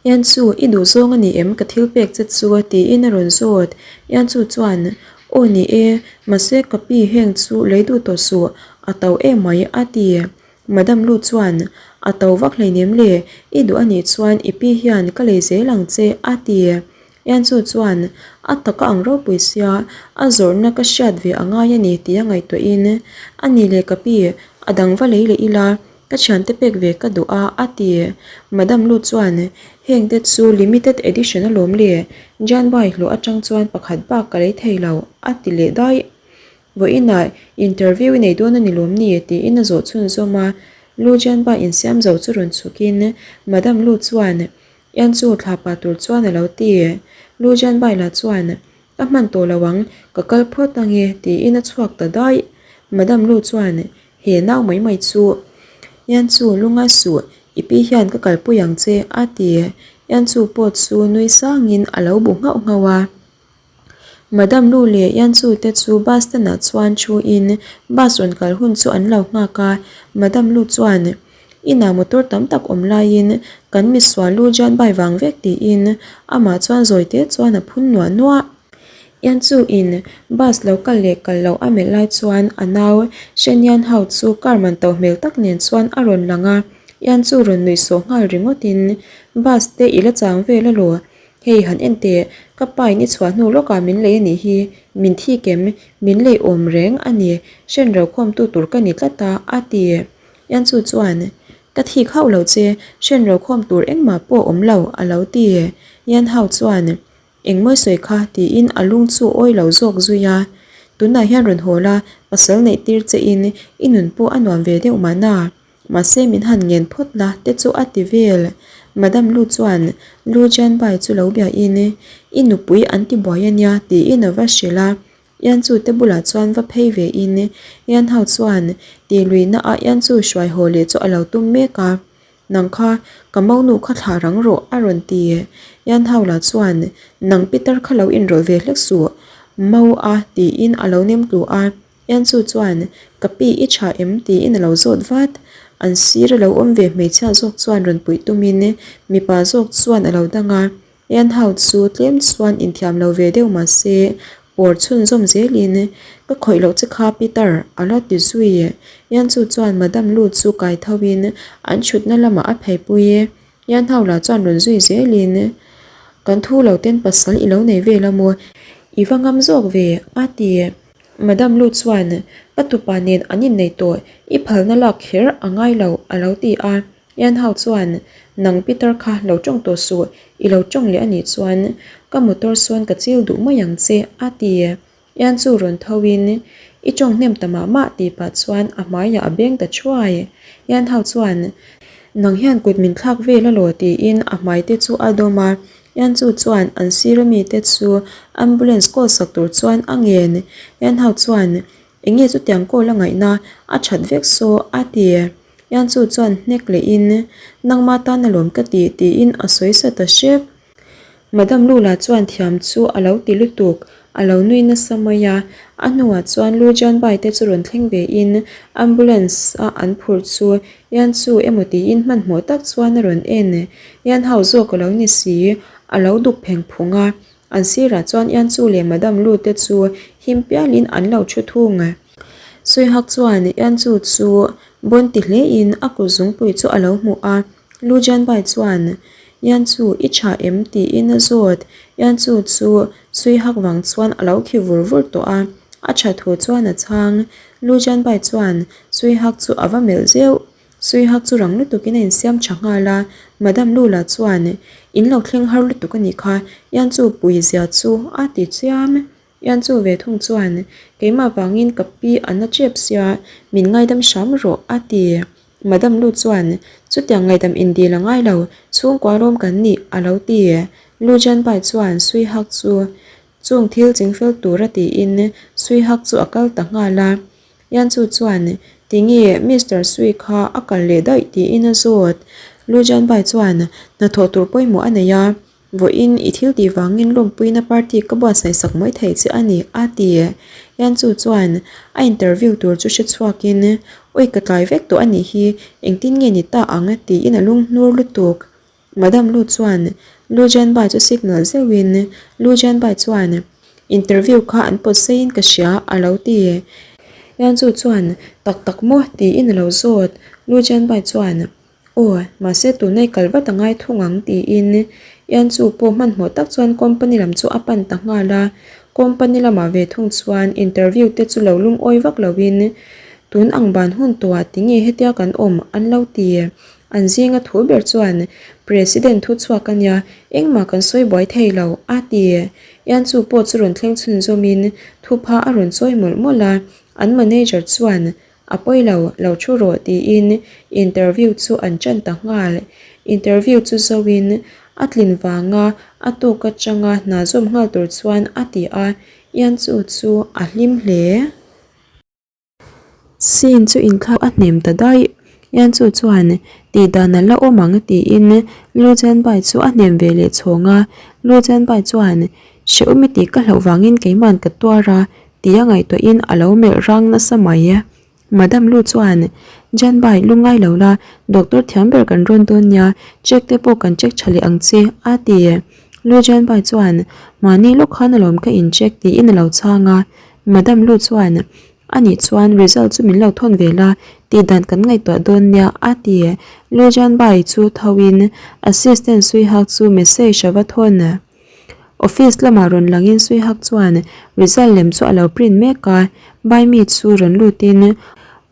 Yanchu, i duhzawng a ni em ka thil pek che chu tiin a rawn zawt. Yanchu chuan, Aw ni e, mahse ka pi heng chu lei duh tawh suh, a to emai a ti. Madam Lu chuan, A to vak hleinem le, i duh a nih chuan i pi hian ka lei zel ang che, a ti. Yanchu chuan, A taka ang ropui sia, a zawrhna ka hriat ve a ngai a ni tia ngaihtuahin, A ni le ka pi, a dang va lei leh ila, ka thiante pek ve ka duh a, a ti. Madam Lu chuan, Heng te chu limited edition alawm le, Janbai hlawh atang chuan pakhat bak ka lei thei lo, a ti leh daih. Vawiinah interview i nei dawn a ni lawm ni? tiin a zawh chhunzawm a. Lu Jianba insiam zo chu rawn chhukin Madam Lu chuan Yan chu thla pah tur chuan a lo ti. Lu Jianbai lah chuan Ka hman tawh lo ang, ka kal phawt ange tiin a chhuak ta daih. Madam Lu chuan He nau mai mai chu Yan chu lungai suh, i pi hian ka kalpui ang che a ti. Yan chu pawh chu nui sangin a lo bu nghauh nghauh a. Madam Lu leh Yanchu te chu bus stand ah chuan thu in bus rawn kal hun chu an lo nghak a, Madam Lu chuan inah motor tam tak awm laiin kan misual Lu Jian bai vang vek tiin amah chuan zawi te chuan a phun nuah nuah. Yanchu in bus lo kal leh kal loh a melh lai chuan a nau Shen Yan Hao chu car man to hmel tak nen chuan a rawn lang a, Yanchu rawn nuih sawh nghal ringawt in bus te i la chang vel alaw Hei han en teh, ka pa in i chhuah hnu lawkah min lei a nih hi, min thik em, min lei awm reng a ni, hren ro khawmtu tur ka ni tlat a, a ti. Yanchu chuan, Ka thik hauh lo che, hren ro khawm tur engmah pawh awm lo, a lo ti. Yan Hao chuan, Engmawi sawi kha, tiin a lung chu awi lo zawk zui a. Tunah hian rawn haw la, pasal neih tir che in i nun pawh a nuam ve deuh mahna. Mahse min han ngen phawt la te chu a ti vel. Madam Lu chuan Lu Jianbai chu lo biain i nupui an ti buai a nia tiin a va hrilh a. Yan Chu te bulah chuan va phei ve in Yan Hao chuan ti luihna ah Yan Chu hruai haw leh chu a lo tum mek a. Nang kha ka monu kha thlah rang rawh a rawn ti. Yan Hao lah chuan, Nang pitar kha lo inrawlh ve hlek suh, Mo a, tiin a lo nem tlu a. Yan Chu chuan, Ka pi i tha em? tiin a lo zawt vat. An sir a lo awm ve hmeichhia zawk chuan rawn puih tumin mipa zawk chuan a lo dang a. Yan Hao chu tlem chuan inthiam lo ve deuh mah se, pawr chhunzawm zelin, Ka khawih loh che kha Peter, a la ti zui. Yan Chu chuan Madam Lu chu kai thoin an thutna lamah a pheipui. Yan Hao lah chuan rawn zui zelin, Kan thu lo ten pasal i lo nei vel a maw? I va ngam zawk ve, a ti. Madam Lu chuan, Ka tupa nen an innei tawh, i phalna lak kher a ngai lo, a lo ti a. Yan Hao chuan, Nang Peter kha lo tawng tawh suh, i lo tawng leh a nih chuan ka motor sawn ka chil duh mai ang che, a ti. Yan chu rawn tho in, I tawng hnem ta mah mah tih pah chuan a hmaiah a beng ta thuai. Yan Hao chuan, Nang hian kut min thlak vel alaw tiin a hmai te chu a dawm a. Yan Chu chuan an sir ami te chu ambulance call sak tur chuan a ngen. Yan Hao chuan, Enge chutiang call a ngaihna a that vek saw a ti. Yan Chu chuan hnek lehin, Nangma tan alawm ka ti tiin a sawi sa ta hrep. Madam Lula chuan thiam chu a lo ti lutuk, a lo nui nasa mai a. A hnuah chuan Lu Jianbai te chu rawn thleng vein ambulance a an phurh chu Yan Chu emaw tiin hmanhmawh tak chuan a rawn en. Yan Hao zawk a lo ni si, a lo duk pheng phung a. An sirah chuan Yan Chu leh Madam Lu te chu him pialin an lo thu thung. Suihak chuan Yan Chu chu bawn ti hlein a kut zungpui chu a lo hmuh a. Lu Jianbai chuan, Yan Chu, i tha em? tiin a zawt. Yan Chu chu Suihak vang chuan a lo khi vur vur tawh a, a tha thu chuan a chhang. Lu Jianbai chuan Suihak chu a va melh zeuh. Suihak chu rang lutukin a insiam tha nghal a, Madam Lu lah chuan, In lo thleng har lutuk a nih kha, Yan Chu pui zia chu a ti chiam. Yan chu ve thung chuan, Keimah vangin ka pi a na chep sia, min ngaidam hram rawh, a ti. Madam Lu chuan, Chutiang ngaidam indil a ngai lo, chhungkua rawm kan nih, a lo ti. Lu Jianbai chuan Sui Hak chu chung thil chingfel tura tiin Sui Hak chu a kal ta nghal a. Yan Chu chuan, Tinge Mister Sui kha a kal leh daih tiin a zawt. Lu Jianbai chuan, Hnathawh tur pawimawh a nei a. Vawiin i thil tih vangin lawmpuina party ka buatsaih sak mai thei che a ni, a ti. Yan Chu chuan a interview tur chu hre chhuakin, Awi ka tlai vek tawh a nih hi, engtin nge ni ta ang? tiin a lung hnur lutuk. Madam Lu chuan Lu Jianbai chu signal zeuhin, Lu Jianbai chuan, Interview kha an pawt seiin ka hria, a lo ti. Yan Chu chuan, Tak tak maw? tiin a lo zawt. Lu Jianbai chuan, Aw, mahse tuna i kal vat a ngai thung ang tiin Ian chu pawh hmanhmawh tak chuan company lam chu a pan ta nghal a. Company lamah ve thung chuan interview te chu lo lungawi vak loin tun ang ban hun tawhah tinge hetia kan awm an lo ti. An zinga thu ber chuan President thu chhuak a nia, engmah kan sawi buai thei lo a ti. Ian chu pawh chu rawn thleng chhunzawmin thupha a rawn chawi mawlh mawlh a, an manager chuan A pawi lo, lo thu rawh tiin interview chu an ṭan ta nghal. Interview chu zoin a tlin vanga a tuk atanga hna zawm nghal tur chuan a ti a, Ian chu chu a hlim hle. Scene chu inthlak a hnem ta daih. Ian chu chuan tih dan a la awm ang tiin Lu Jianbai chu a hnem ve leh chhawng a. Lu Jianbai chuan Hrehawm i tih ka hlauh vangin keiman ka tuar a tia ngaihtuahin a lo melh rang nasa mai. Madam Lu chuan, Janbai, lu ngai lo la, doctor thiam ber kan rawn dawn nia, check te pawh kan check tha leh ang che, a ti. Lu Janbai chuan, Mahni lawk khan alawm ka in check tiin a lo chhang a. Madam Lu chuan, Anih chuan result chu min lo thawn ve la, tih dan kan ngaihtuah dawn nia, a ti. Lu Janbai chu tho in assistant Suihak chu message a va thawn. Office lamah rawn langin Suihak chuan result lem chu a lo print mek a, Baimi chu rawn lutin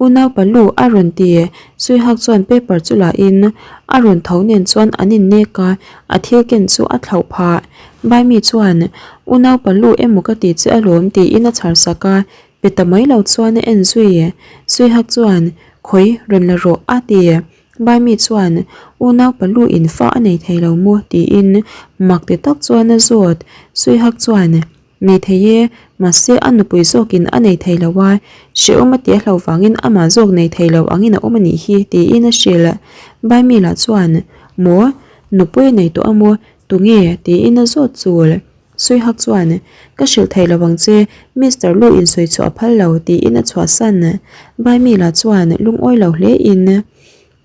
Unaupa lu a rawn ti. Suihak chuan paper chu lahin a rawn tho nen chuan an innek a, a thil ken chu a thlauh phah. Baimi chuan Unaupa lu emaw ka ti che alawm tiin a chhar sak a, pe ta mai lo chuan a en zui. Suihak chuan Khawi rawn la rawh a ti. Baimi chuan, Unau palu in fa a nei thei lo maw? tiin mak ti tak chuan a zawt. Suihak chuan, Nei thei e, mahse a nupui zawkin a nei thei lo a, hrehawm a ti a hlo vangin amah zawk nei thei lo angin a awm a nih hi, tiin a hrilh. Baimi lah chuan, Maw? Nupui a nei tawh a maw? Tunge? tiin a zawt chul. Suihak chuan, Ka hrilh thei lo ang che, Mister Lu in sawi chhuah a phal lo, tiin a chhuahsan. Baimila chuan lungawi lo hle in,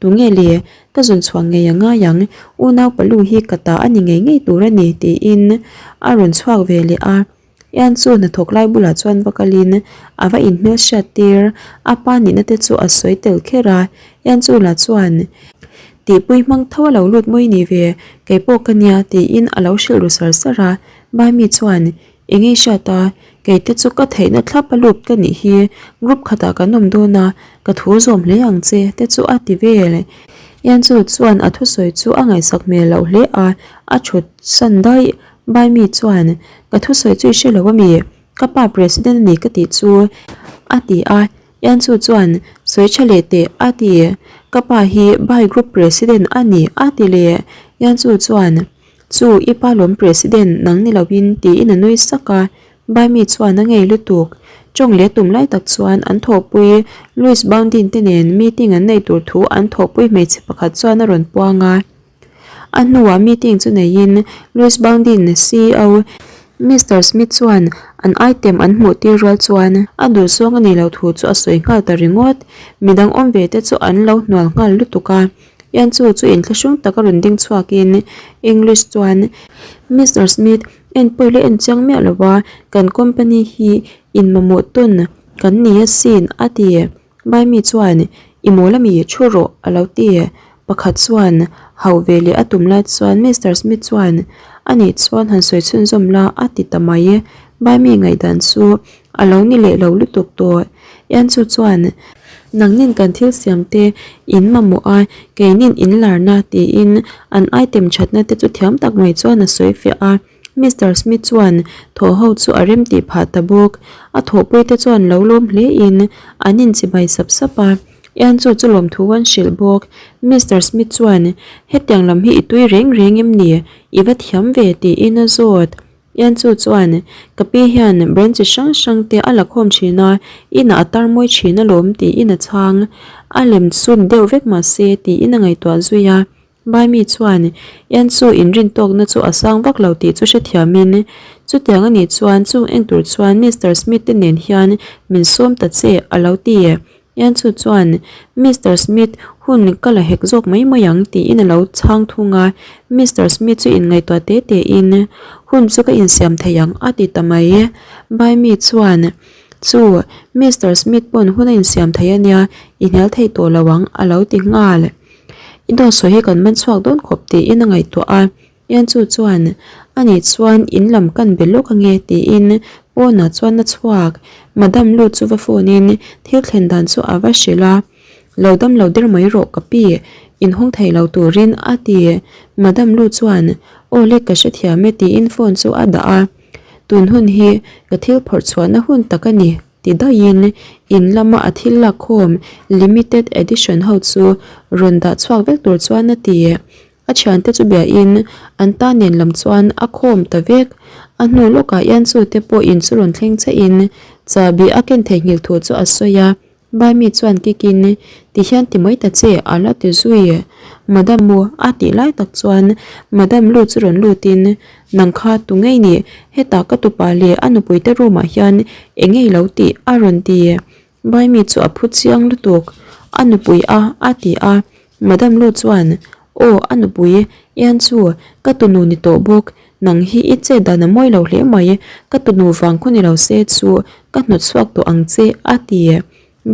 Tunge le? Ka zun chhuah ngei a ngai ang, unau palu hi ka ta a ni ngei ngei tur a ni, tiin a rawn chhuak ve leh a. Ian chu hnathawk lai bulah chuan va kalin a va inhmel hriat tir, a pa nihna te chu a sawi tel kher a, Ian chu lah chuan tihpui hmang tho a lo lut mawi ni ve, kei pawh ka nia tiin a lo hrilh ru sar sar a, Baimi chuan eng nge hriat a, kei te chu ka theihna thlap a lut ka nih hi, group khatah kan awm dawn a, ka thu zawm hle ang che te chu a ti vel. Ian chu chuan a thusawi chu a ngaihsak hmel loh hle a, a thut san daih. Baimi chuan, Ka thusawi chu i hre lo ami? Ka pa President a ni ka tih chu, a ti a. Yanchu chuan, Sawi tha leh teh, a ti. Ka pa hi Bai Group President a ni, a ti leh. Yanchu chuan, Chu, i pa lawm President nang ni loin, tiin a nui sak a. Baimi chuan a ngei lutuk. Tawng leh tum lai tak chuan an thawhpui Louis Boundin te nen meeting an neih tur thu an thawhpui hmeichhe pakhat chuan a rawn puang a. A hnuah meeting chu neiin Louis Boundin ceo Mister Smith chuan an item an hmuh tir rual chuan a duhzawng a nih loh thu chu a sawi nghal ta ringawt. Midang awm ve te chu an lo hnual nghal lutuk a. Ian chu chu inthlahrung taka rawn ding chhuakin English chuan Mister Smith enpawi la en chiang miah lova kan company hi in mamawh tawn kan ni asin a ti. Maimi chuan, I mawl ami, thu rawh, a lo ti. Pakhat chuan, Hauh ve leh a tum lai chuan Mister Smith chuan, A nih chuan han sawi chhunzawm la, a ti ta mai. Maimi ngaihdan chu a lo ni leh lo lutuk tawh. Ianchu chuan, Nangnin kan thil siam te in mamawh a, keinin in larna, tiin an item thatna te chu thiam tak mai chuan a sawi fiah a. Mister Smith chuan thaw ho chu a rem tih phah ta bawk. A thawhpui te chuan lo lawm hle in an inchibai sap sap a. Ian chu chu lawmthu an hrilh bawk. Mister Smith chuan, Hetiang lam hi i tui reng reng em ni? I va thiam ve tiin a zawt. Ian chu chuan, Ka pi hian brand chi hrang hrang te a la khawm thin a, inah a tar mawi thin alawm tiin a chhang. A lem chhun deuh vek mahse tiin a ngaihtuah zui a. Baimi chuan Ianchu inrin tawkna chu a sang vak lo tih chu hrethiamin, Chutiang a nih chuan chung eng tur chuan Mister Smith te nen hian min sawm ta che, a lo ti. Ianchu chuan, Mister Smith, hun ka la hek zawk mai mai ang, tiin a lo chhang thung a. Mister Smith chu inngaihtuah te tein, Hun chu ka insiam thei ang, a ti ta mai. Baimi chuan, Chu, Mister Smith pawn hun a insiam thei a nia, i hnial thei tawh lo ang, a lo ti nghal. I dawt sawi hi kan man chhuak dawn khawp tiin a ngaihtuah a, Ianchu chuan ani chuan in lam kan be lawk ange tiin pawnah chuan a chhuak. Madam Lu chu va phone in thil thlen dan chu a va hrilh a, Lo dam lo der mai rawh ka pi, inhawng thei lo turin a ti. Madam Lu chuan Aw le ka hrethiam e tiin phone chu a dah a, Tun hun hi ka thil phawrh chhuahna hun tak a ni. Ti daihin in lama a thil lakkhawm limited edition ho chu rawn dah chhuak vek tur chuan a ti. A thiante chu biain an ta nen lam chuan a khawm ta vek. A hnu lawkah hian chu te pawh in chu rawn thleng chiahin chahbi a ken theihnghilh thu chu a sawi a. Baimi chuan kikin ti hian ti mai ta che a la ti zui. Madam mu a tih lai tak chuan Madam lu chu rawn lutin Nang kha tu ngei ni, hetah ka tupa leh a nupuite room ah hian eng ngei lo tih a rawn ti. Baimi chu a phu chiang lutuk, a nupui a a ti a. Madam Lu chuan, Aw, a nupui, Ian chu ka tunu ni tawh bawk, nang hi i chet dan a mawi lo hle mai, ka tunu vang khaw ni lo se chu ka hnawt chhuak tawh ang che a ti.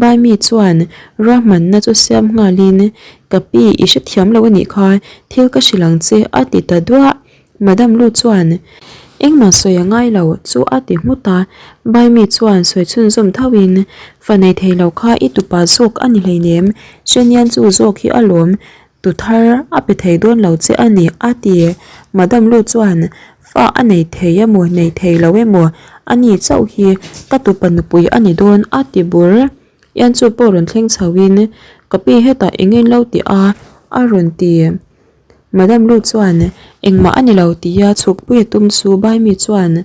Baimi chuan ruahmanna chu siam nghalin, Ka pi, i hrethiam lo a nih kha, thil ka hrilh ang che, a ti ta duah. Madam Lu chuan, Engmah sawi a ngai lo, chu a ti nghut a. Baimi chuan sawi chhunzawm thoin, Fa nei thei lo kha i tupa zawk a ni hleinem, Shenian chu zawk hi a lawm, tu thar a pe thei dawn lo che a ni, a ti. Madam Lu chuan, Fa a nei thei emaw nei thei lo emaw a ni chauh hi ka tupa nupui a ni dawn a ti bur. Ian chu pawh rawn thleng chho in ka pi hetah eng in lo ti a a rawn ti. Madam Lu chuan engmah a ni lo tia chhukpui a tum chu Baimi chuan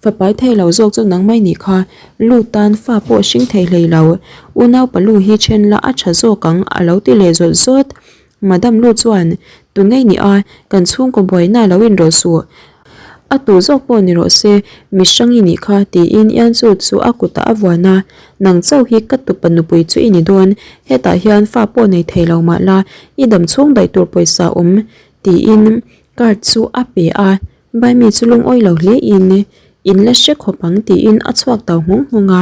fapai thei lo zawk chu nang mai nih kha Lu tan fa pawh hring thei hlei lo unaupa Lu hi then la a tha zawk ang a lo ti leh zawt zawt. Madam Lu chuan. Tu ngei ni a, kan chhungkaw buaina lo inrawlh suh. A tu zawk pawh ni rawh se, mi hrang i nih kha, tiin Ianchu chu a kutah a vuan a. Nang chauh hi ka tupa nupui chu i ni dawn, hetah hian fa pawh nei thei lo mah la, i dam chhung daih tur pawisa awm, tiin card chu a pe a. Baimi chu lungawi lo hle in, In la hre khawp ang, tiin a chhuak tau nghawng nghawng a.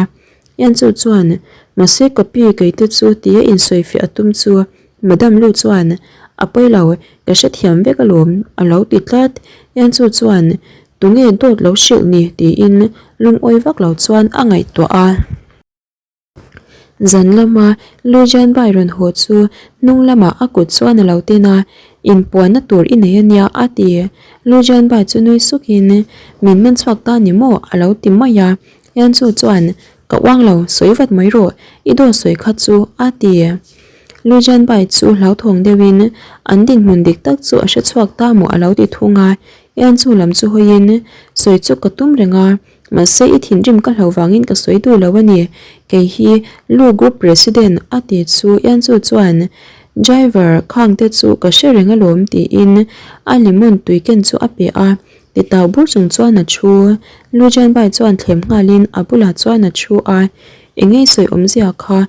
Ianchu chuan, Mahse ka pi keite chu tia insawifiah a tum chu Madam Lu chuan, A pawi lo, ka hrethiam vek alawm, a lo ti tlat. Ianchu chuan, Tunge dawt lo hrilh ni? tiin lungawi vak lo chuan a ngaihtuah a. Zan lama Lu Jianbai rawn haw chu hnung lamah a kut chuan a lo tin a, Inpuanna tur i nei a nia, a ti. Lu Jianbai chu nui sukin, Min man chhuak ta ni maw? a lo ti mai a. Ianchu chuan, Ka uang lo, sawi vat mai rawh, i dawt sawi kha chu, a ti. Lu Jianbai chu hlauthawng deuhin an dinhmun dik tak chu a hre chhuak ta maw a lo ti thung a. Ianchu lam chu hawiin, Sawi chu ka tum reng a. Mahse i thinrim ka hlo vangin ka sawi duh lo a ni. Kei hi Lu Group President a ti chu Ianchu chuan Driver khang te chu ka hre reng alawm tiin a lemon tui ken chu a pe a. Ti tau bur chung chuan a thu. Lu Jianbai chuan thlem nghalin a bulah chuan a thu a. Engei sawi awmzia kha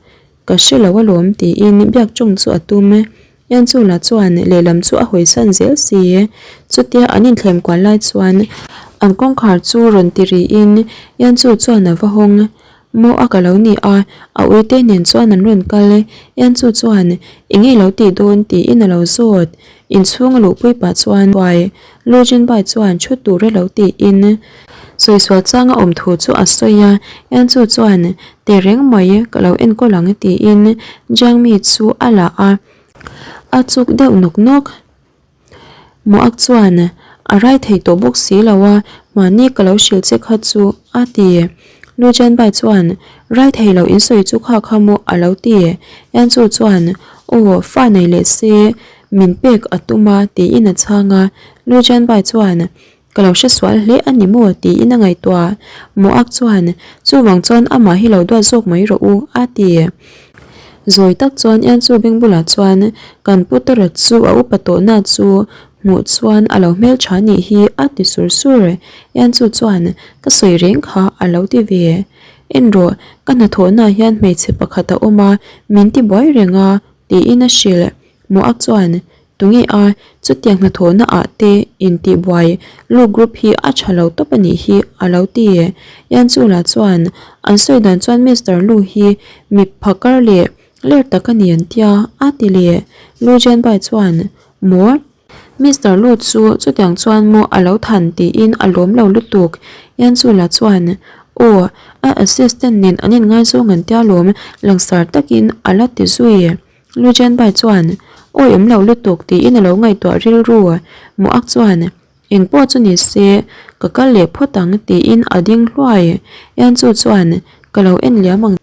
ka hre lo alawm tiin biak tawng chu a tum. Ianchula chuan lehlam chu a hawisan zel si. Chutia an inthlem kual lai chuan an kawngkhar chu rawn ti riin Ianchu chuan a va hawng. Maw a ka lo ni a, a uite nen chuan an rawn kal. Ianchu chuan eng nge lo tih dawn tiin a lo zawt. Inchhung a luhpui pah chuan Huai Lu Jinbai chuan thu tur a lo tiin sawisual changa awm thu chu a sawi a. Ianchu chuan Tehreng mai ka lo enkawl ang tiin Jiangmi chu a la a, a chuk deuh nawk nawk. Muak chuan a rai thei tawh bawk si lo a, mahni ka lo hrilh che kha chu a ti. Lu Jianbai chuan rai thei lo in sawi chu kha kha maw a lo ti. Yanchu chuan aw fa nei leh se min pek a tum a tiin a chhang a. Lu Jianbai chuan Ka lo hre sual hle a ni maw? tiin a ngaihtuah. Moak chuan, Chuvang chuan amah hi lo duat zawk mai rawh u, a ti. Zawi tak chuan Ianchu beng bulah chuan, Kan pu Tara chu a upa tawhna chu hmuh chuan a lo hmeltha nih hi, a ti sur sur. Ianchu chuan, Ka sawi reng kha, a lo ti ve. En rawh, ka hnathawhnaah hian hmeichhe pakhat a awm a, min ti buai reng a, tiin a hrilh. Moak chuan, Tunge a, chutiang hnathawhna ah te intihbuai lu group hi a tha lo tawp a nih hi a lo ti. Ianchula chuan an sawi dan chuan Mister Lu hi mi phakar leh ler tak a ni an tia a ti leh. Lu Jianbai chuan Maw? Mister Lu chu chutiang chuan maw a lo than tiin a lawm lo lutuk. Ianchula chuan Aw, a assistant nen an inngaizawng an tia lawm langsar takin a la ti zui. Lu Jianbai chuan, Awi awm lo lutuk tiin a lo ngaihtuah rilru. Muak chuan, Eng pawh chu ni se, ka kal leh phawt ang tiin a ding hluai. Yanchu chuan, Ka lo en liam ang.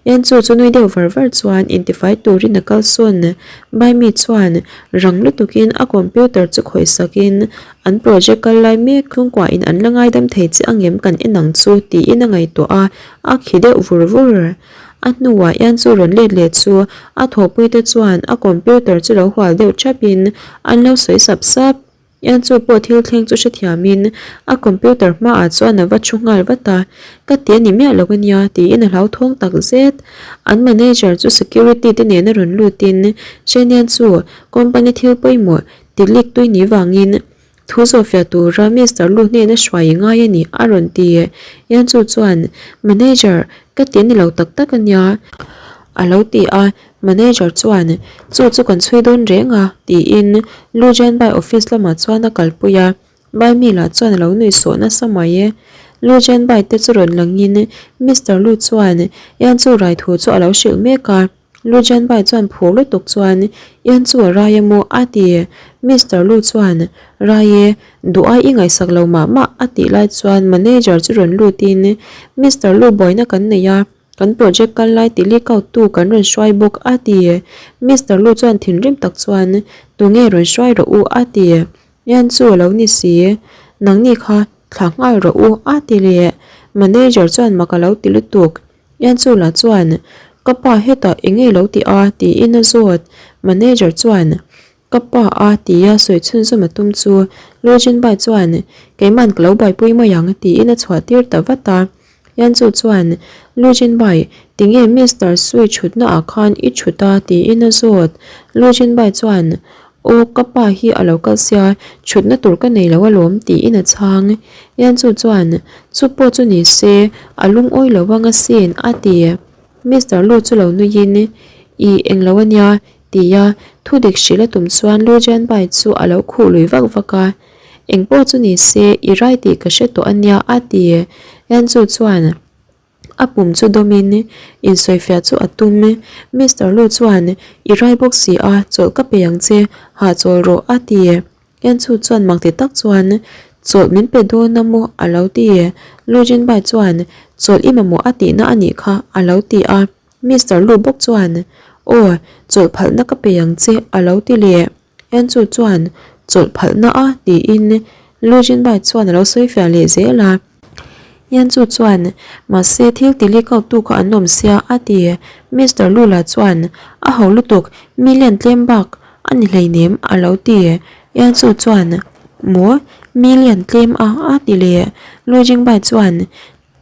Yanchu chu nui deuh var var chuan intifai turin a kal sawn. Baimi chuan rang lutukin a computer chu khawih sakin, An project kal lai mek chhungkuain an la ngaidam thei che angem kan en ang chu tiin a ngaihtuah a, a khi deuh vur vur. A hnuah hian chu rawn let leh chu a thawhpuite chuan a computer chu lo hual deuh thapin an lo sawi sap sap. Ian chu pawh thil thleng chu hrethiamin a computer hmaah chuan a va thu nghal vat a, Ka ti a ni miah lo ania tiin a hlauthawng tak zet. An manager chu security te nena rawn lutin Chenian chu company thil pawimawh ti leak tui ni vangin Thu zawhfiah tura Mister Lu hnena hruai i ngai a ni, a rawn ti. Yanchu chuan, Manager, ka ti a ni lo tak tak a nia, a lo ti a. Manager chuan, Chu chu kan chhui dawn reng a, tiin Lu Jianbai office lamah chuan a kalpui a. Bai mi lah chuan a lo nuih sawh nasa mai e. Lu Jianbai te chu rawn langin Mister Lu chuan Yanchu rai thu chu a lo hrilh mek a. Lu Jianbai chuan phur lutuk chuan, Ian chu a rai emaw? a ti. Mister Lu chuan, Rai e, duh ai i ngaihsak lo mah mah, a tih lai chuan manager chu rawn lutin, Mister Lu buaina kan nei a, kan project kal lai ti leak out tu kan rawn hruai bawk, a ti. Mister Lu chuan thinrim tak chuan, Tunge rawn hruai rawh u, a ti. Ian chu a lo ni si, Nangni kha thla nghal rawh u, a ti leh. Manager chuan mak a lo ti lutuk. Ianchula chuan, Ka pa hetah eng nge lo ti a? tiin a zawt. Manager chuan, Ka pa a tia sawi chhunzawm a tum chu Lu Jinbai chuan Keiman ka lo buaipui mai ang tiin a chhuah tir ta vat a. Yanchu chuan Lu Jinbai tinge Mister Sui thutna ah khan i thut a tiin a zawt. Lu Jinbai chuan Aw ka pa hi a lo kal sia thutna tur ka nei lo alawm tiin a chhang. Yanchu chuan Chu pawh chu ni se a lungawi lo ang asin a ti. Mister Lu chu lo nuiin Ih englo ania Tia thu dik hrilh a tum chuan Lu Jianbai chu a lo khuh lui vak vak a, Eng pawh chu ni se, i rai tih ka hre tawh a nia a ti. Yanzu chuan a pum chu dawmin insawifiah chu a tum. Mister Lu chuan, I rai bawk si a, chawlh ka pe ang che, hahchawl rawh a ti. Yanzu chuan mak ti tak chuan, Chawlh min pe dawn a maw? a lo ti. Lu Jianbai chuan, Chawlh i mamawh a tihna a nih kha a lo ti a. Mister Lu bawk chuan, Aw, chawlh phalhna ka pe ang che, a lo ti leh. Enchu chuan, Chawlh phalhna a? tiin Lu Jinbai chuan a lo sawi fiah leh zel a. Enchu chuan, Mahse, thil ti leak out tu kha an awm sia, a ti. Mister Lu lah chuan, A ho lutuk, million tlem bak a ni hleinem, a lo ti. Enchu chuan, Maw, million tlem a? a ti leh. Lu Jingbai chuan,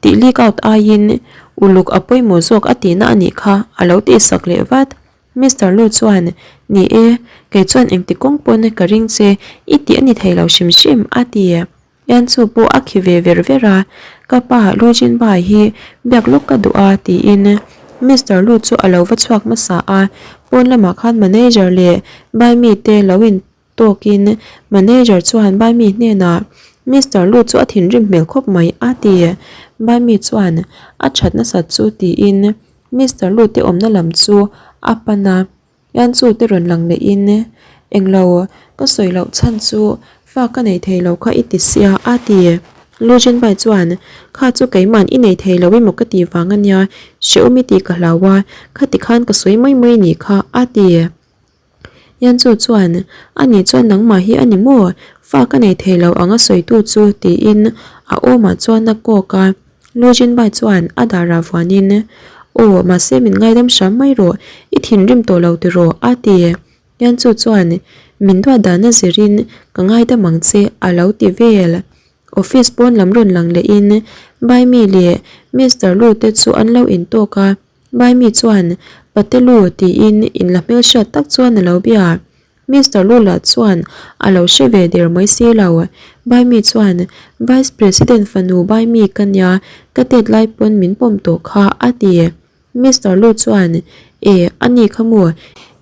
Tih leak out aiin uluk a pawimawh zawk a tihna a nih kha a lo tihsak leh vat. Mister Lu chuan, Ni e, kei chuan engti kawng pawn ka ring che, i tih a ni thei lo hrim hrim, a ti. Yan chu pawh a khi ve ver ver a, Ka pa Lu Jinbai hi biak lawk ka duh a, tiin Mister Lu chu a lo va chhuak hmasa a, pawn lamah khan manager leh bai mite lo in Tawkin manager chuan Baimi hnenah, Mister Lu chu a thinrim hmel khawp mai a ti. Baimi chuan a that nasat chu tiin Mister Lu te awmna lam chu a pan a, Yanchu te rawn lang lehin, Englo, ka sawi loh chhan chu fa ka nei thei lo kha i ti sia a ti. Lu Jinbai chuan, Kha chu keiman i nei thei lo emaw ka ti vang a nia, hrehawm i tih ka hlau a, khati khan ka sawi mai mai ni kha a ti. Yanchu chuan, Ani chuan nangmah hi a ni maw? Fa ka nei thei lo ang a sawitu chu, tiin a awmah chuan a kawk a. Lu Jinbai chuan a darah vuanin, Aw, mahse min ngaidam hram mai rawh, i thinrim tawh lo tiraw? a ti. Yanchu chuan, Min duat dana zirin ka ngaidam ang che, a lo ti vel. Office pawn lam rawn lang lehin Baimi leh Mister Lu te chu an lo intawk a. Baimi chuan, Pate Lu tiin inla hmelhriat tak chuan a lo bia. Mister Lu lah chuan a lo hre ve der mai si lo. Baimi chuan, Vice President fanu Baimi ka nia, ka tet lai pawn min pawm tawh kha, a ti. Mister Lu chuan, E, a ni kha maw?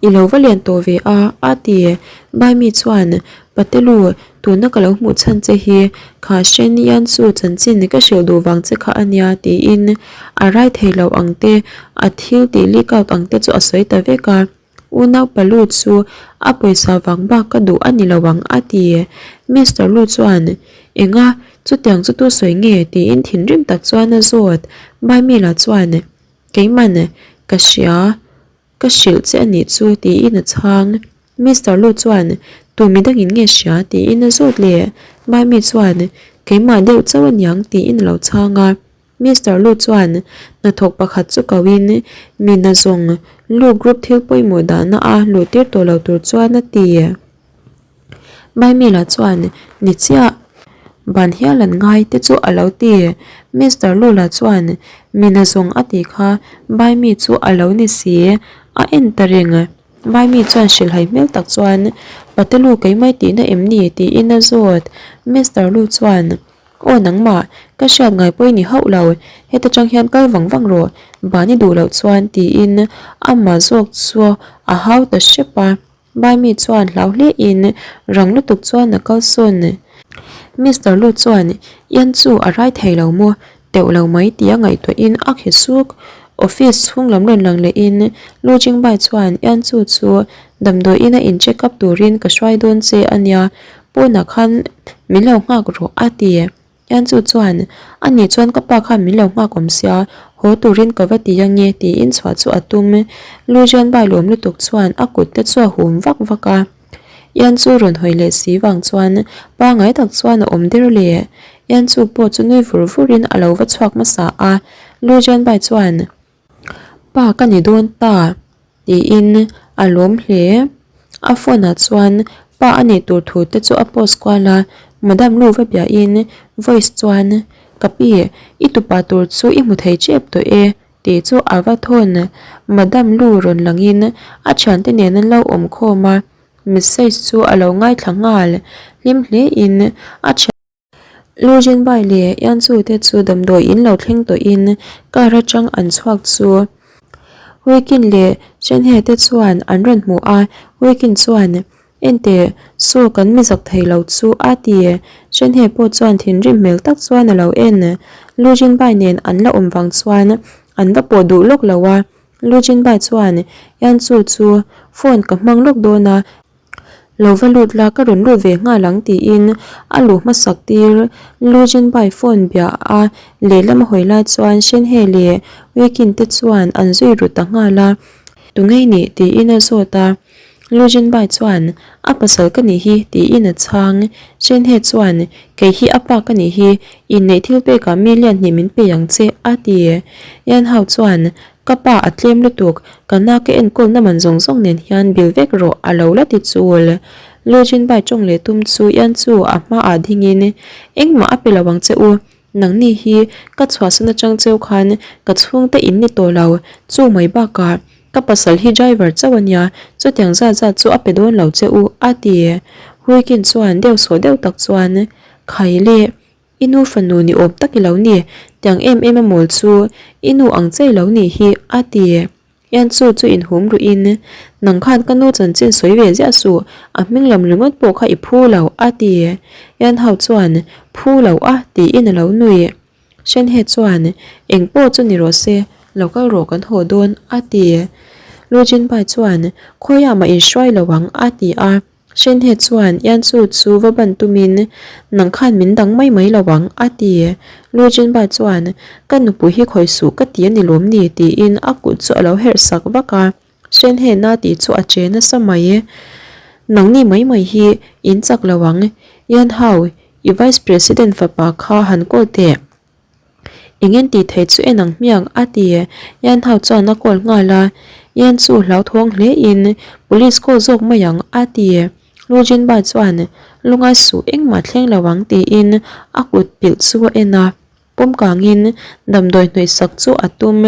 I lo va lian tawh ve a, a ti. Baimi chuan, Pate Lu, tuna ka lo hmuh chhan che hi kha Shen Yan chu chanchin ka hrilh duh vang che kha a nia, tiin a rai thei lo ang te, a thil tih leak out ang te chu a sawi ta vek a. Unau pa Lu chu a pawisa vang bak ka duh a ni lo ang, a ti. Mister Lu chuan, Enga, chutiang chu tu sawi nge? tiin thinrim tak chuan a zawt. Baimi lah chuan, Keiman, ka hria. Ka hrilh che a nih chu tiin a chhang. Mister Lu chuan, Tu midangin nge hria? tiin a zawt leh. Maimi chuan, Keimah deuh chauh a niang tiin a lo chhang a. Mister Lu chuan hnathawk pakhat chu koin, Mi nazawng Lu Group thil pawimawh dahna a luh tir tawh lo tur chuan a ti. Maimila chuan, Ni chiah, ban hial an ngai te chu a lo ti. Mister Lula chuan, Mina zawng a tih kha Baimi chu a lo ni si, a en ta reng. Baimi chuan hrilhhai hmel tak chuan, Pate Lu keimai tihna em ni? tiin a zawt. Mister Lu chuan, Aw nangmah, ka hriat ngai pawh i ni hauh lo, heta tang hian kal vang vang rawh, ban i duh loh chuan tiin amah zawk chu a hau ta hrep a. Baimi chuan hlau hle in rang lutuk chuan a kal sawn. Mister Lu chuan Ian chu a rai thei lo maw? Teuh lo mai tia ngaihtuah in a khi suk. Office chhung lam rawn lang leh in Lu Jingbai chuan Ian chu chu damdawi in a in check up turin ka hruai dawn che a nia, pawnah khan min lo nghak rawh a ti. Yanchu chuan, A nih chuan ka pa khan min lo nghak awm sia, haw turin ka va ti ange tiin chhuah chu a tum. Lu Jianbai lawm lutuk chuan a kut te chu a hum vak vak a. Yanchu rawn hawi leh si vang chuan pangai tak chuan a awm der leh. Yanchu pawh chu nui vur vurin a lo va chhuak hmasa a. Lu Jianbai chuan, Pa ka ni dawn ta tiin a lawm hle. A phone ah chuan pa a neih tur thu te chu a post kual a, Madam Lu va biahin voice chuan, Ka pi, i tupa tur chu i hmu thei tep tawh e tih chu a va thawn. Madam Lu rawn langin a thiante nen an lo awm khawm a, message chu a lo ngaithla nghal hlim hlein a thian. Lu Jinbai leh Yanchu te chu damdawi in lo thleng tawhin car atang an chhuak chu Huikin leh Shenhe te chuan an rawn hmu a, Huikin chuan, Enteh, saw kan mi zak thei lo chu a ti. Shenhe pawh chuan thinrim hmel tak chuan a lo en. Lu Jinbai nen an la awm vang chuan an va pawh duh lawk lo a, Lu Jinbai chuan Yanchu chu phone ka hmang lawk dawn a, Lo va lut la ka rawn lut ve nghal ang tiin a luh hmasak tir Lu Jinbai phone bia a lehlam a hawi lai chuan Shenhe leh Weikin te chuan an zui ru ta nghal a, Tungei nih? tiin a zawt a, Lu Jinbai chuan A pasal ka nih hi tiin a chhang, Shenhe chuan Kei hi a pa ka nih hi, inneih thil pekah mi lian hnih min pe ang che a ti. Yan Hao chuan Ka pa a tlem lutuk, ka na ka enkawlna man zawng zawng nen hian bil vek rawh a lo la ti chul. Lu Jinbai tawng leh tum chu Yan chu a hmaah dingin, Engmah a pe lo ang che u, nangni hi ka chhuahsan atang cheu khan ka chhungte in ni tawh lo, chu mai bakah ka pasal hi driver chauh a nia, chutiang zat zat chu a pe dawn lo che u a ti. Huikin chuan deuh sawh deuh tak chuan, Khai le. I nu fanu ni awm tak i lo ni, tiang em em a mawl chu i nu ang che i lo nih hi, a ti. Ian chu chu inhum ruhin, Nang khan ka nu chanchin sawi ve ziah suh, a hming lam ringawt pawh kha i phu lo, a ti. Ian hau chuan, Phu lo a, tiin a lo nui. Shenhe chuan, Eng pawh chu ni rawh se, lo kal rawh kan haw dawn, a ti. Lu Jinbai chuan, Khawiah mah inhruai lo ang, a ti a. Shenhe chuan Yanchu chu va ban tumin, Nang khan min dang mai mai lo ang, a ti. Lu Jinba chuan, Ka nupui hi khawi suh ka ti a ni lawm ni, tiin a kut chu a lo herh sak vak a. Shenhe na tih chu a che nasa mai. Nangni mai mai hi in chak lo ang, Yan Hao, i Vice President fapa kha han call teh. Engin tih theih chu en ang hmiang a ti. Yan Hao chuan a call nghal a, Yan chu hlauthawng hle in police call zawk mai ang a ti. Lu Jinba chuan lungai suh engmah thleng lo ang tiin a kut pilh chu a en a, pawm kangin damdawi hnawih sak chu a tum.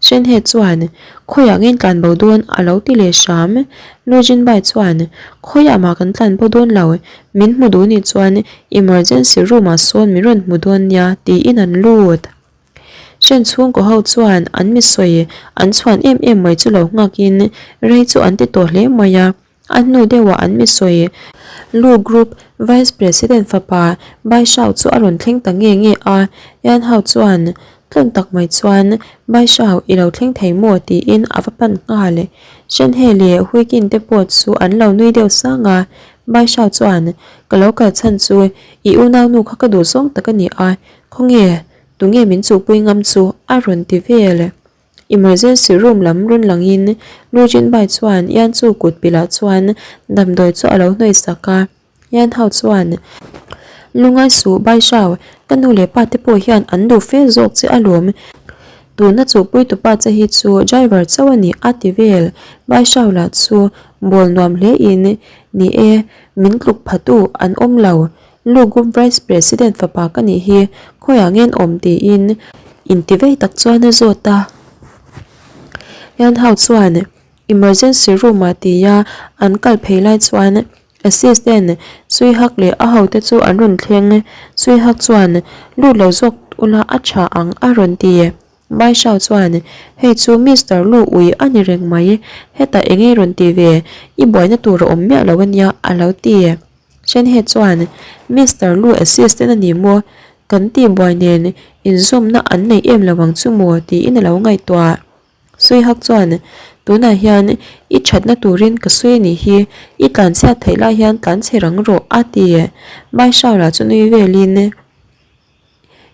Shenhe chuan, Khawiah nge tlan bo dawn? a lo ti leh hram. Lu Jinbai chuan, Khawiah mah kan tlan bo dawn lo, min hmu duh nih chuan emergency room ah sawn min rawn hmu dawn nia, tiin an lut. Shen chhungkaw ho chuan an mi sawi an chhuan em em mai chu lo nghakin rei chu an ti tawh hle mai a. A hnu deuhah an mi sawi Lu Group Vice President fapa Bai Shao chu a rawn thleng ta nge nge a, Yan Hao chuan tlawn tak mai chuan Bai Shao i lo thleng thei maw tiin a va pan nghal. Shen He leh Hui Kin te pawh chu an lo nui deuh sang a, Bai Shao chuan Ka lo kal chhan chu i unaunu kha ka duh zawng tak a ni a, khawnge tunge min chuhpui ngam chu a rawn ti vel. Emergency room lam rawn langin Lu Jinbai chuan Yan chu kut pilah chuan damdawi chu a lo hnawih sak a, Yan Hao chuan, Lungai suh Bai Shao, ka nu leh pa te pawh hian an duh fe zawk che alawm, tuna chuhpui tupa che hi chu driver chauh a ni a ti vel, Bai Shao lah chu bawl nuam hle in, Ni e, min tluk phatu an awm lo, Lu Group Vice President fapa ka nih hi khawiah ngen awm tiin inti vei tak chuan a zawt a. Yan Hao chuan emergency room ah tia an kal phei lai chuan assistant Sui Hak leh a hote chu an rawn thleng. Sui Hak chuan lut lo zawk ula a tha ang a rawn ti. Bai Shao chuan hei chu Mister Lu ui a ni reng mai, hetah eng nge rawn ti ve, i buaina tur a awm miah lo ania a lo ti. Shenhe chuan, Mister Lu assistant a ni maw? Kan tih buai nen inzawmna an nei em lo ang chu maw? tiin a lo ngaihtuah. Suihak chuan, Tunah hian i thatna turin ka sawi a nih hi, i tlanchhiat theih lai hian tlanchhe rang rawh, a ti. Bai Shaola chu nui velin.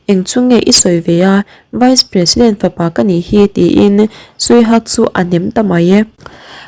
Eng chu nge i sawi ve a, Vice President fapa ka nih hi tiin Suihak chu a hnem ta mai e.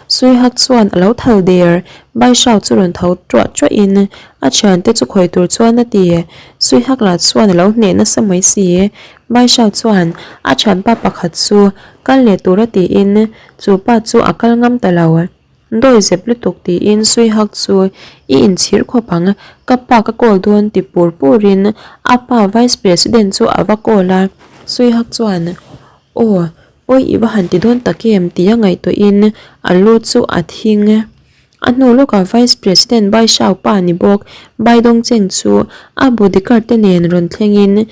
Suihak chuan a lo thal der, Bai Shao chu rawn tho tuah tuah in a thiante chu khawi tur chuan a ti. Suihak lah chuan a lo hneh nasa mai si. Bai Shao chuan a thianpa pakhat chu kal leh tura tiin chu pa chu a kal ngam ta lo. Dawi zep lutuk tiin Suihak chu i inchhir khawp ang, ka pa ka call dawn ti pur purin a pa Vice President chu a va call a. Suihak chuan, Aw, pawi i va han ti dawn tak em tia ngaihtuahin a lu chu a thing. A hnu lawkah Vice President Bai Shao pa ni bawk Bai Dongcheng chu a bodyguard te nen rawn thlengin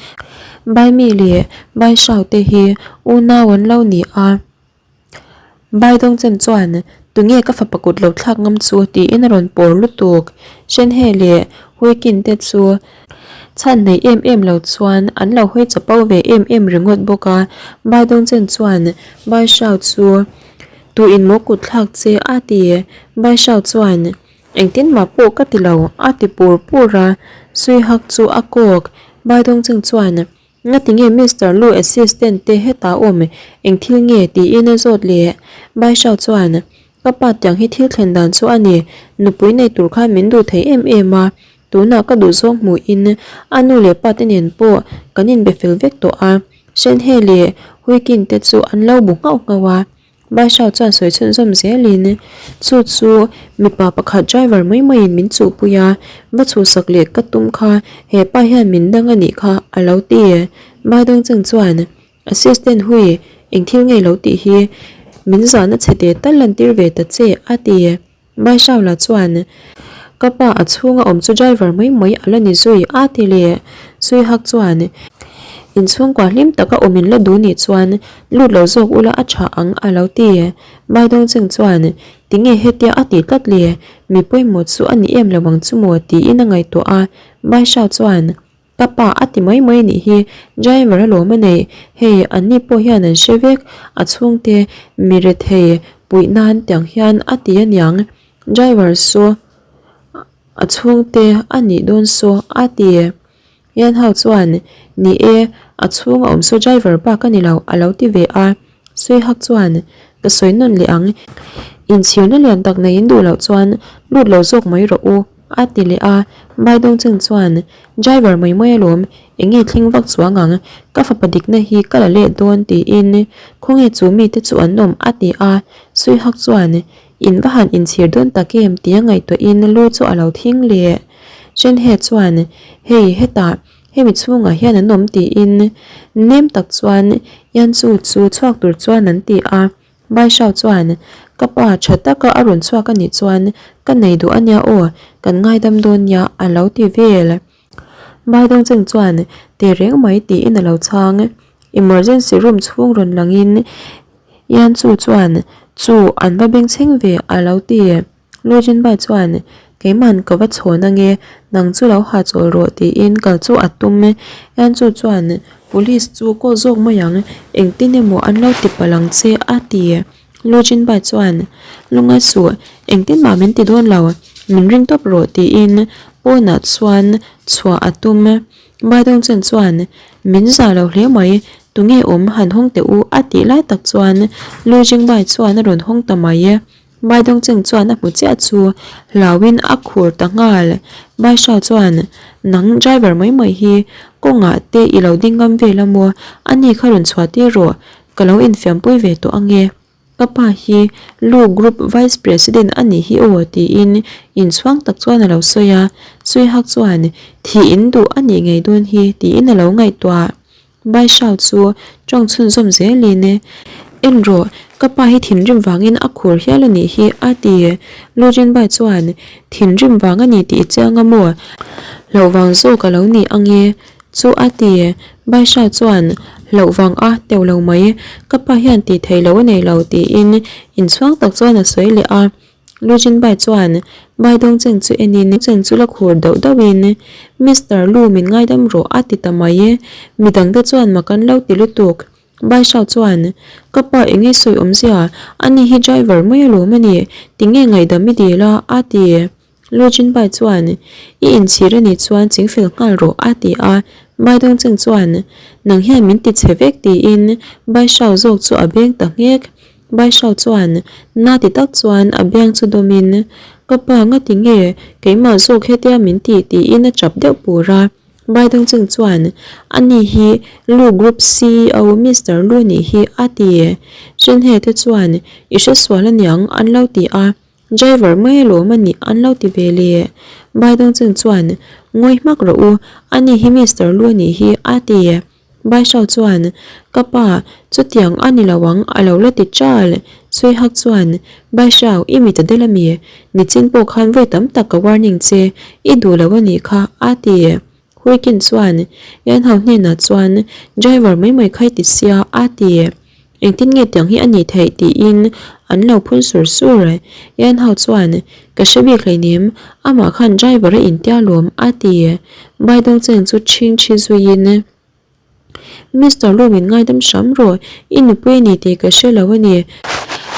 Bai Mi leh Bai Shao te hi unau an lo ni a. Bai Dongcheng chuan Tunge ka fapa kut lo thlak ngam chu tiin a rawn pawr lutuk. Shenhe leh Huikin te chu chhan nei em em lo chuan an lo hawi chapo ve em em ringawt bawk a. Bai Dongcheng chuan Bai Shao chu Tu in maw kut thlak che a ti? Baishao chuan, Engtin mah pawh ka ti lo, a ti pur pur a. Sui hak chu a kawk. Baidawngcheng chuan, Ngati nge Mister Lu assistant te hetah awm, eng thil nge? tiin a zawt leh. Baishao chuan, Ka pa tiang hi thil thlen dan chu a ni, nupui nei tur khan min duh thei em em a, tunah ka duhzawng hmuhin a nu leh pa te nen pawh kan inbe fel vek tawh a. Shenhe leh Huikin te chu an lo bu nghauh nghauh a. Baishao chuan sawi chhunzawm zelin, Chu chu mipa pakhat driver mai maiin min chuhpui a, va chhuhsak leh ka tum kha hepa hian min dang a nih kha a lo ti. Baidawngcheng chuan, Assistant Hui, eng thil ngei lo tih hi min zahna chhe te tal lantir ve ta che a ti. Baishaula chuan, Ka pa a chhunga awm chu driver mai mai a la ni zui a ti leh. Suihak chuan, Inchhungkua hlim taka awm in la duh nih chuan lut lo zawk ula a tha ang a lo ti. Baidawngcheng chuan, Tinge hetia a tih tlat le, mi pawimawh chu a ni em lo ang chu maw tiin a ngaihtuah a. Baishau chuan, Ka pa a ti mai mai nih hi, driver a lawm a neih, hei anni pawh hian an hre vek, a chhungte mi rethei puih nan tiang hian a ti aniang, driver saw a chhungte a nih dawn saw a ti. Yan Hao chuan, Ni e, a chhung a awm saw driver bak a ni lo a lo ti ve a. Sui Hak chuan, Ka sawi nawn leh ang, inchhirna lian tak nei in duh loh chuan lut lo zawk mai rawh u. A ti leh a, Bai Dongcheng chuan, Driver mai mai alawm, eng nge thleng vak chuang ang, ka fapa dikna hi ka la let dawn tiin khawnge chu mite chu an awm a ti a, Sui Hak chuan, In va han inchhir dawn tak em tia ngaihtuahin lu chu a lo thing leh. Shen He chuan, Hei hetah hemi chhungah hian an awm tiin nem tak chuan Yan Chu chu chhuak tur chuan an ti a. Baishao chuan, Ka pa, tha taka a rawn chhuak a nih chuan ka nei duh a nia aw, kan ngaidam dawn nia a lo ti vel. Baidawngcheng chuan, Ti reng mai tiin a lo chhang. Emergency room chhung rawn langin Yanchu chuan, Chu, an va bengchheng ve a lo ti. Lujinbai chuan, Keiman ka va chhawn ange, nang chu lo hahchawl rawh tiin kal chu a tum. Yanchu chuan, Police chu call zawk mai ang, engtin emaw an lo ti palh ang che a ti. Lujinbai chuan, Lungai suh, engtin mah min ti dawn lo, min ring tawp rawh tiin pawnah chuan chhuah a tum. Baidawngchen chuan, Min zah lo hle mai, tunge awm han hawng teh u a tih lai tak chuan Lujingbai chuan a rawn hawng ta mai. Baidawngcheng chuan a hmu chiah chu hlauin a khur ta nghal. Baisha chuan, Nang driver mai mai hi kawngah te i lo ding ngam vel a maw? Ani kha rawn chhuah tir rawh, ka lo infiampui ve tawh ange. Ka pa hi Lu Group Vice President a nih hi aw tiin inchhuang tak chuan a lo sawi a. Suihak chuan, Thih in duh a nih ngei dawn hi tiin a lo ngaihtuah. Baishao chu tawng chhunzawm zelin, En rawh, ka pa hi thinrim vangin a khur hial a nih hi, a ti. Lu Jinbai chuan, Thinrim vang a ni tih i chiang a maw? Hlauh vang zawk a lo ni ange chu a ti. Baishao chuan, Hlauh vang a teuh lo mai, ka pa hian tih theih loh a nei lo, tiin inchhuang tak chuan a sawi leh a. Lu Jinbai chuan Bai Dongcheng chu enin Cheng chu la khur dauh dauhin Mister Lu min ngaidam rawh a ti ta mai e. Midangte chuan mak an lo ti lutuk. Bai Shao chuan Ka pa eng nge sawi awmzia ani hi driver mai alawm a ni tinge ngaihdam i dil a a ti. Lu Jinbai chuan I inchhir a nih chuan chingfel nghal rawh a ti a. Bai Dongcheng chuan Nang hian min ti chhe vek tiin Bai Shao zawk chu a beng ta nghek. Baishao chuan na ti tak chuan a biang chu dawmin, Ka pa nga ti nge keimah zawk hetia min tih tiin a chap deuh pur a. Baidawngcheng chuan, Ani hi Lu Group CEO Mister Lu nih hi a ti. Shenhe te chuan, I hresual aniang an lo ti a. Driver mai alawm a nih an lo ti ve le. Baidawngcheng chuan, Ngawi hmak rawh u, ani hi Mister Lu a nih hi, a ti. Baishau chuan, Ka pa, chutiang a ni lo ang, a lo la ti chal. Suihak chuan, Baishau, i mit a del a mi? Nichin pawh khan vawi tam tak ka warning che, i duh lo a nih kha, a ti. Huikin chuan, Yanhao hnenah chuan, Driver mai mai kha i ti sia, a ti. Engtin nge tiang hi a nih theih tiin an lo phun sur sur. Yanhao chuan, Ka hre bik hleinem, amah khan driver a intia lawm, a ti. Baidawngcheng chu ṭhing ṭhi zuiin. Mister Lu min ngaidam hram rawh, i nupui a ni tih ka hre lo a ni.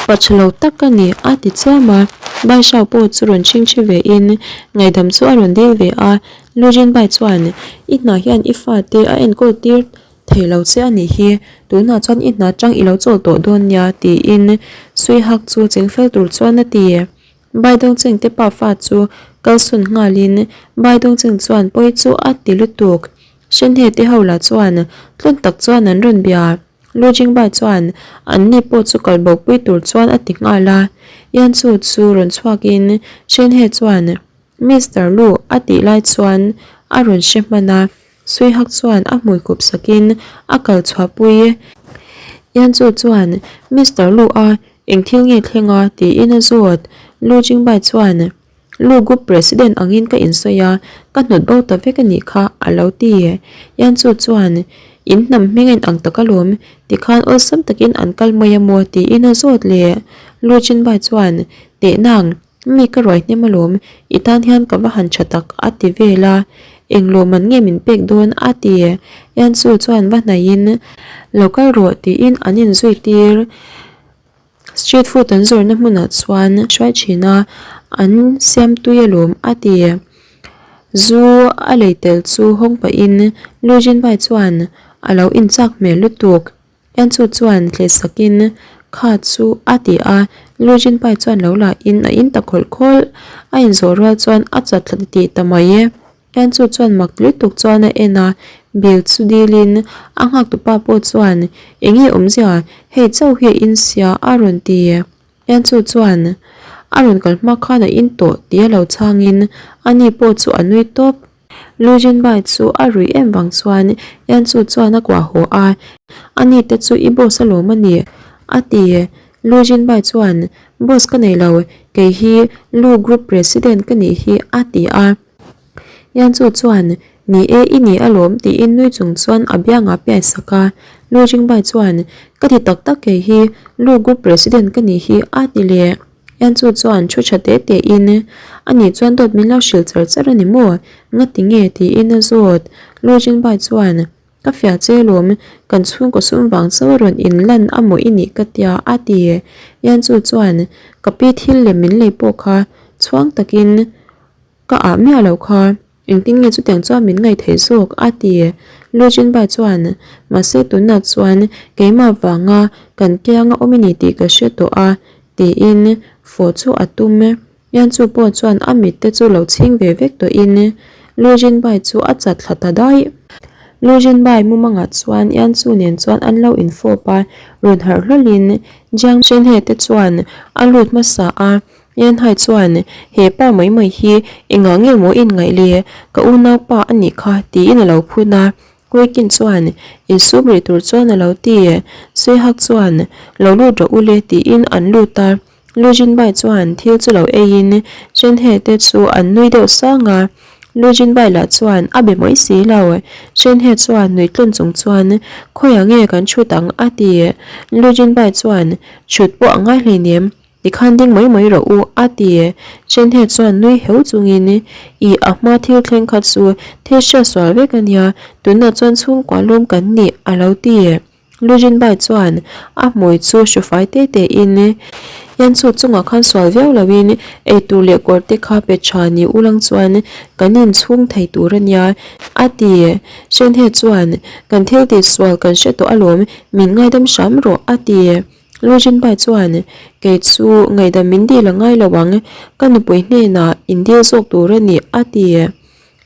Pa tha lo tak ka ni, a ti chiam a. Bai Shao pawh chu rawn chhingchhi ve in ngaihdam chu a rawn dil ve a. Lu Jinbai chuan, I hna hian i fate a enkawl tir thei lo che a nih hi, tunah chuan i hna tang i lo chawl tawh dawn nia, tiin Sui Hak chu chingfel tur chuan a ti. Bai Dongcheng te pa fa chu kalsawn nghalin Bai Dongcheng chuan pawi chu a ti lutuk. Shenhe te ho lah chuan tlawn tak chuan an rawn bia. Lu Jingbai chuan an ni pawh chu kal bo pui tur chuan a ti nghal a. Yan Chu chu rawn chhuakin Shenhe chuan Mister Lu a tih lai chuan a rawn hre hman a. Suihak chuan a hmui khup sakin a kal chhuah pui. Yan Chu chuan Mister Lu a eng thil nge thleng a tiin a zawt. Lu Jingbai chuan Lu Group President angin ka insawi a, ka hnawt bo ta vek a nih kha, a lo ti. Yan Chu chuan, In hnam hming a inang tak alawm, tikhan awlsam takin an kal mai a maw? tiin a zawt leh. Lu Chinbai chuan, Tehnang, mi ka ruai hnem alawm, i tan hian ka va han tha tak, a ti vel a. Eng lawmman nge min pek dawn? a ti. Yan Chu chuan va hnaihin, Lo kal rawh, tiin an inzui tir. Street food an zawrhna hmunah chuan hruai thin a, an siam tui alawm a ti. Zu a lei tel chu hawng pahin Lu Jinbai chuan a lo inchak hmel lutuk. Enchu chuan thle sakin kha chu a ti a, Lu Jinbai chuan lo lahin a in ta khawlh khawlh. A inzawh rual chuan a chat thla titih ta mai e. Hian chu chuan mak lutuk chuan a en a, bill chu dilin a nghaktupa pawh chuan eng nge awmzia hei chauh hi a in sia a rawn ti. Hian chu chuan a rawn kal hma khan a in tawh tih a lo chhangin ani pawh chu a nui tawp. Lu Jinbai chu a ruih em vang chuan Hian chu chuan a kuah haw a, ani te chu i boss alawm a ni a ti. Lu Jinbai chuan boss ka nei lo, kei hi Lu Group President ka nih hi a ti a. Yan chu chuan, Ni e, i ni alawm tiin nui chung chuan a biangah piai sak a. Lu Jingbai chuan, Ka ti tak tak kei hi, Lu Group President ka nih hi a ti leh. Yan chu chuan thu tha te te in, Ani chuan dawt min lo hrilh char char a ni maw? Ngati nge? tiin a zawt. Lu Jingbai chuan, Ka fiah che alawm, kan chhungkaw sum vang chauh a rawn inlan a maw i nih ka tia a ti. Yan chu chuan, Ka pi thil lem min lei pawh kha chhuang takin Ka ah miah lo kha, engtin nge chutiang chuan min ngaih theih zawk? a ti. Lu Jinbai chuan, Mahse tunah chuan keimah vanga kan kianga awm i ni tih ka hre tawh a, tiin fawh chu a tum. Yan chu pawh chuan a mit te chu lo chhing ve vek tawhin Lu Jinbai chu a chat thla ta daih. Lu Jinbai mumangah chuan Yan Chu nen chuan an lo infawp a, rawn harh hlawlhin Jiang Shenhe te chuan a lut hmasa a, Yanhai chuan, He pa mai mai hi engah nge maw in ngaih le? Ka unaupa a nih kha, tiin a lo phun a. Huikin chuan, Insum rih tur chuan a lo ti. Suihak chuan, Lo lut rawh u le, tiin an lut a. Lu Jinbai chuan thil chu lo eiin Shenhe te chu an nui deuh sang a. Lu Jinbai lah chuan a be mai si lo. Shenhe chuan nui tlawn chung chuan, Khawiah nge kan chhut ang? a ti. Lu Jinbai chuan, Chhut pawh a ngai hleinem. Tikhan ding mai mai rawh u, a ti. Chenhe chuan nui heu chungin, I a hma thil thleng kha chu thil hriat sual vek a nia, tunah chuan chhungkua lawm kan nih, a lo ti. Lu Jinbai chuan a hmui chu hru fai te te in, Yan chu chungah khan sual viau loin eitur leh kawr te kha pe tha ni ulang chuan kan inchhung thei tur a nia, a ti. Chenhe chuan, Kan thil tih sual kan hre tawh alawm, min ngaidam hram rawh, a ti. Lu Jinpai chuan, Kei chu ngaihdam min dil a ngai lo ang, ka nupui hnenah in dil zawk tur a ni, a ti.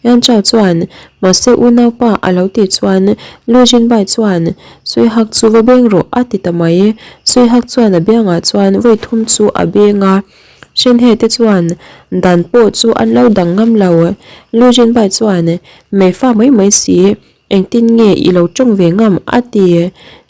Yan Chao chuan, Mahse unaupa a lo tih chuan Lu Jinpai chuan, Suihak chu va beng rawh, a ti ta mai. Suihak chuan a biangah chuan vawi thum chu a beng a. Shenhe te chuan dan pawh chu an lo dang ngam lo. Lu Jinbai chuan, Meifa mai mai si, engtin nge i lo tawng ve ngam? a ti.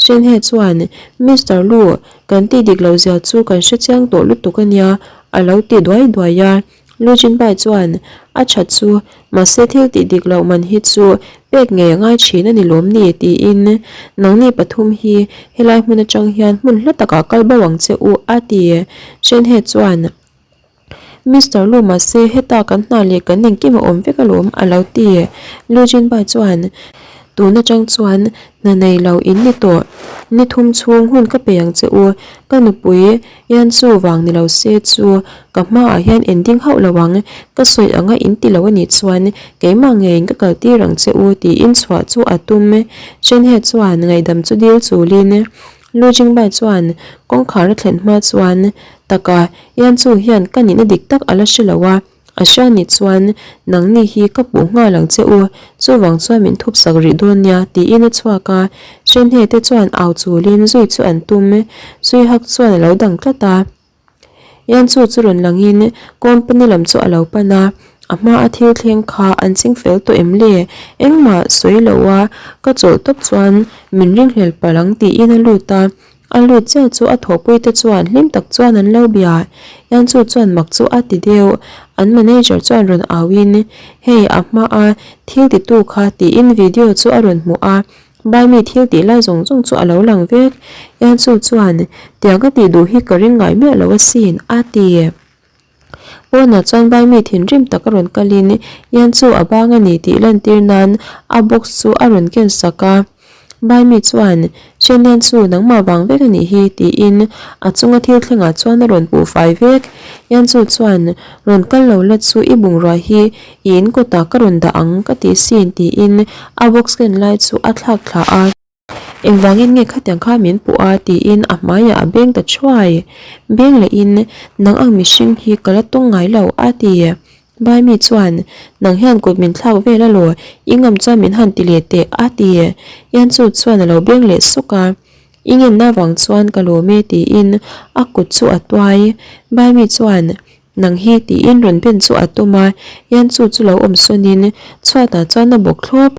Shenhe chuan, Mister Lu, kan tih dik loh zia chu kan hre chiang tawh lutuk a nia, a lo ti duai duai a. Lu Jinbai chuan, A tha chu, mahse thil tih dik loh man hi chu pek ngei a ngai thin a ni lawm ni? tiin, Nangni pathum hi helai hmun atang hian hmun hla takah kal bo ang che u, a ti. Shenhe chuan, Mister Lu mahse heta kan hna leh kan engkim a awm vek alawm, a lo ti. Lu Jinbai chuan, Tun atang chuan hna nei lo in ni tawh. Ni thum chhung hun ka pe ang che u, ka nupui Hian chu vang ni lo se chu ka hmaah hian en ding hauh lo ang, ka sawi anga in ti lo a nih chuan keimah ngeiin ka kal tir ang che u tiin chhuah chu a tum. Shenhe chuan ngaihdam chu dil chulin Lu Jingbai chuan kawngkhar a thlen hma chuan taka Yan chu hian ka nihna dik tak a la hre lo a, A hria nih chuan nangni hi ka puh nghal ang che u, chuvang chuan min thup sak rih dawn nia tiin a chhuak a, Hrenhe te chuan au chulin zui chu an tum, zui hak chuan a lo dang tlat a. Yanchu chu rawn langin company lam chu a lo pan a, a hma a thil thleng kha an ching fel tawh em le? Engmah sawi lo a ka chawlh tawp chuan min ringhlel palh ang tiin a lut a, A lut chiah chu a thawhpuite chuan hlim tak chuan an lo bia. Yanchu chuan mak chu a ti deuh. An manager chuan rawn auin, Hei a hma a thil titu kha tiin video chu a rawn hmuh a. Baimi thil tih lai zawng zawng chu a lo lang vek. Yanchu chuan, Tiang a tih duh hi ka ring ngai miah lo asin, a ti. Pawnah chuan Baimi thinrim tak a rawn kalin Yan chu a bang a ni tih lantir nan a box chu a rawn ken sak a. Baimi chuan, Chen Yan chu nangmah vang vek a nih hi tiin a chunga thil thlengah chuan a rawn puh fai vek. Yan chu chuan, Rawn kal lo la chu i bungrua hi i in kawtah ka rawn dah ang ka ti sin tiin a box ken lai chu a thlak thla a. Engvangin nge khatiang kha min puh a? tiin a hmaiah a beng ta thuai. Beng lehin, Nang ang mihring hi ka la tawng ngai lo, a ti. Baimi chuan, Nang hian kut min thlak vel alaw, i ngam chuan min han ti leh teh, a ti. Yanchu chuan a lo beng leh sawk a. I ngenna vang chuan ka lawm e, tiin a kut chu a tuai. Baimi chuan, Nang hi, tiin rawn ben chu a tum a. Yanchu chu lo awm sawnin chhuatah chuan a bawk thlawp.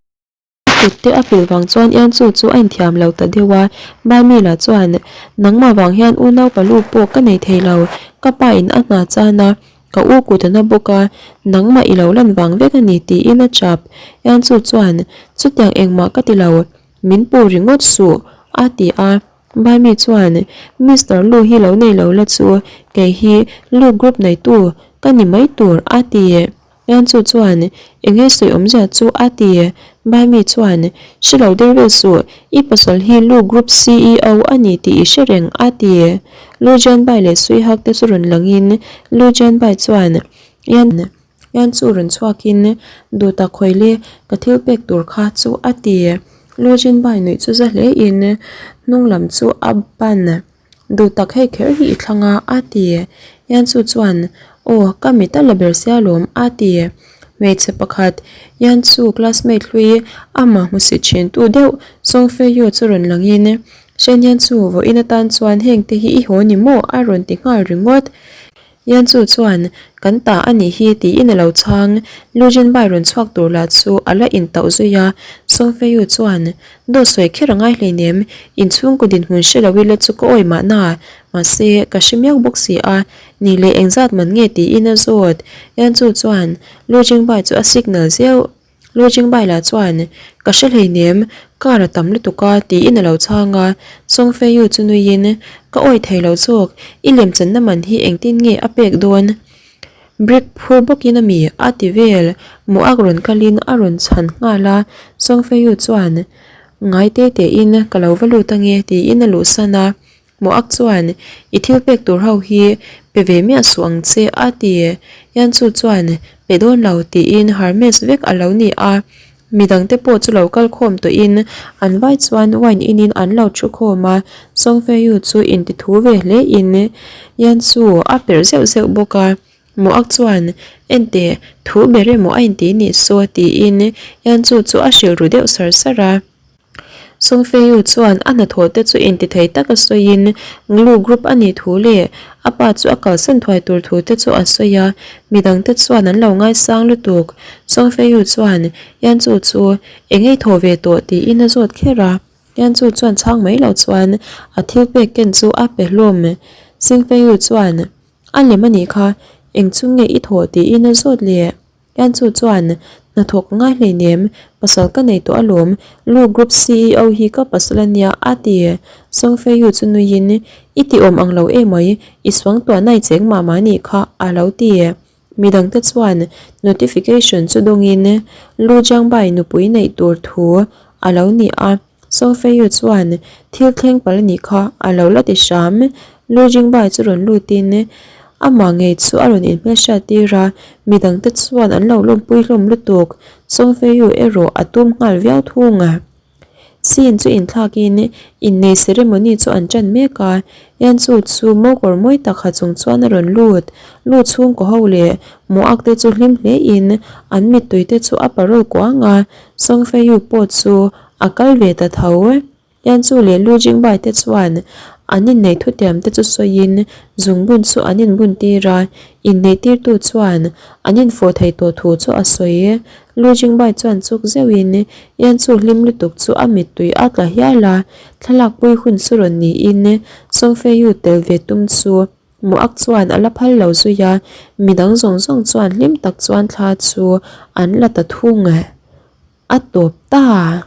A kut te a pilh vang chuan Ianchu chu a inthiam lo ta deuh a, Baimila chuan, Nangmah vang hian unau palu pawh ka nei thei lo, ka pa in a hna chan a, ka u kut a na bawk a, nangmah i lo lan vang vek a ni tiin a chap. Ianchu chuan, Chutiang engmah ka ti lo, min pu ringawt suh, a ti a. Baimi chuan, Mister Lu hi lo nei lo la chu, kei hi Lu Group neitu ka ni mai tur, a ti. Yanchu chuan, Enge sawi awmzia chu a ti. Baimi chuan, Hre lo der vel suh, i pasal hi Lu Group CEO a ni tih i hre reng a ti. Lu Jianbai leh Sui Hak te chu rawn langin Lu Jianbai chuan, Yan, Yanchu rawn chhuakin, Duhtak khawile, ka thil pek tur kha chu a ti. Lu Jianbai nuih chu za hlein hnung lam chu a ban. Duh tak hei kher hi i thlang a, a ti. Yanchu chuan, Aw, ka mit a la ber sia lawm, a ti. Hmeichhe pakhat, Yanchu classmate hlui amah hmusit thin tu deuh Song Feiyu chu rawn langin, Shen Yanchu, vawiin atan chuan heng te hi i haw ni maw? a rawn ti nghal ringawt. Yanchu chuan, Kan ta a nih hi, tiin a lo chhang. Lu Jinbai rawn chhuak tur lah chu a la intauh zui a. Song Feiyu chuan, Dawt sawi kher a ngai hleinem, inchhungkaw dinhmun hre lo ila chu ka awi mahna. Mahse, ka hre miau bawk si a, ni leh engzat man nge tiin a zawt. Yanchu chuan, Lu Jingbai chu a signal zeuh. Lu Jingbai lah chuan, Ka hre hleinem, car a tam lutuk a, tiin a lo chhang a. Song Feiyu chu nuiin, Ka awi thei lo zawk, i lemchanna man hi engtin nge a pek dawn? Brick phur bawkin a mi, a ti vel. Muak rawn kalin a rawn chhan nghal a. Song Feiyu chuan, Ngai te tein ka lo va lut ange, tiin a luhsan a. Moak chuan, I thil pek tur ho hi pe ve miah suh ang che, a ti. Yanchu chuan, Pe dawn lo, tiin Hermes vek a lo ni a. Midangte pawh chu lo kal khawm tawhin an vai chuan wine inin an lo thu khawm a. Song Feiyu chu intithu ve hlein Yanchu a perh zeuh zeuh bawk a. Moak chuan, Enteh, thu ber emaw a inti nih saw, tiin Yanchu chu a hrilh ru deuh sar sar a. Song Feiyu chuan a hnathawh te chu intithei taka sawiin Nglu Group a nih thu leh a pa chu a kalsan thuai tur thu te chu a sawi a, midangte chuan an lo ngaisang lutuk. Song Feiyu chuan Yan Chu chu eng ei thaw ve tawh tiin a zawt kher a. Yan Chu chuan chhang mai lo chuan a thil pek ken chu a pe hlawm. Sing Feiyu chuan A lem a nih kha, eng chu nge i thawh tiin a zawt leh. Yan Chu chuan, Hnathawk ngai hleinem, pasal ka nei tawh alawm, Lu Group ceo hi ka pasal a nia, a ti. Song Fei Yu chu nuiin, I ti awm ang lo emai, i suangtuahna i cheng mah mah nih kha, a lo ti. Midangte chuan notification chu dawngin Lu Jiangbai nupui neih tur thu a lo ni a. Sofeiyu chuan thil thleng palh a nih kha a lo la ti hram. Lu Jingbai chu rawn lutin amah ngei chu a rawn inhmelhriat tir a, midangte chuan an lo lawmpui hlawm lutuk. Sofeiyu erawh a tum nghal viau thung a. Scene chu inthlakin innei ceremony chu an ṭan mek a, Yanchu chu mokawr mawi tak ha chung chuan a rawn lut. Lu chhungkaw ho leh Moak te chu hlim hlein an mittui te chu a parawl kuang a, Songfeiyu pawh chu A kal ve ta tho. Yanchu leh Lu Jingbai te chuan an inneih thutiam te chu sawiin zungbun chu an inbun tir a, inneih tirtu chuan an infawh thei tawh thu chu a sawi. Lu Jingbai chuan chuk zeuhin Yanchu hlim lutuk chu a mittui a tla hial a, thlalakpui hun chu rawn niin Song Feiyu tel ve tum chu Muak chuan a la phal lo zui a, midang zawng zawng chuan hlim tak chuan thla chu an la ta thung. A tawp ta.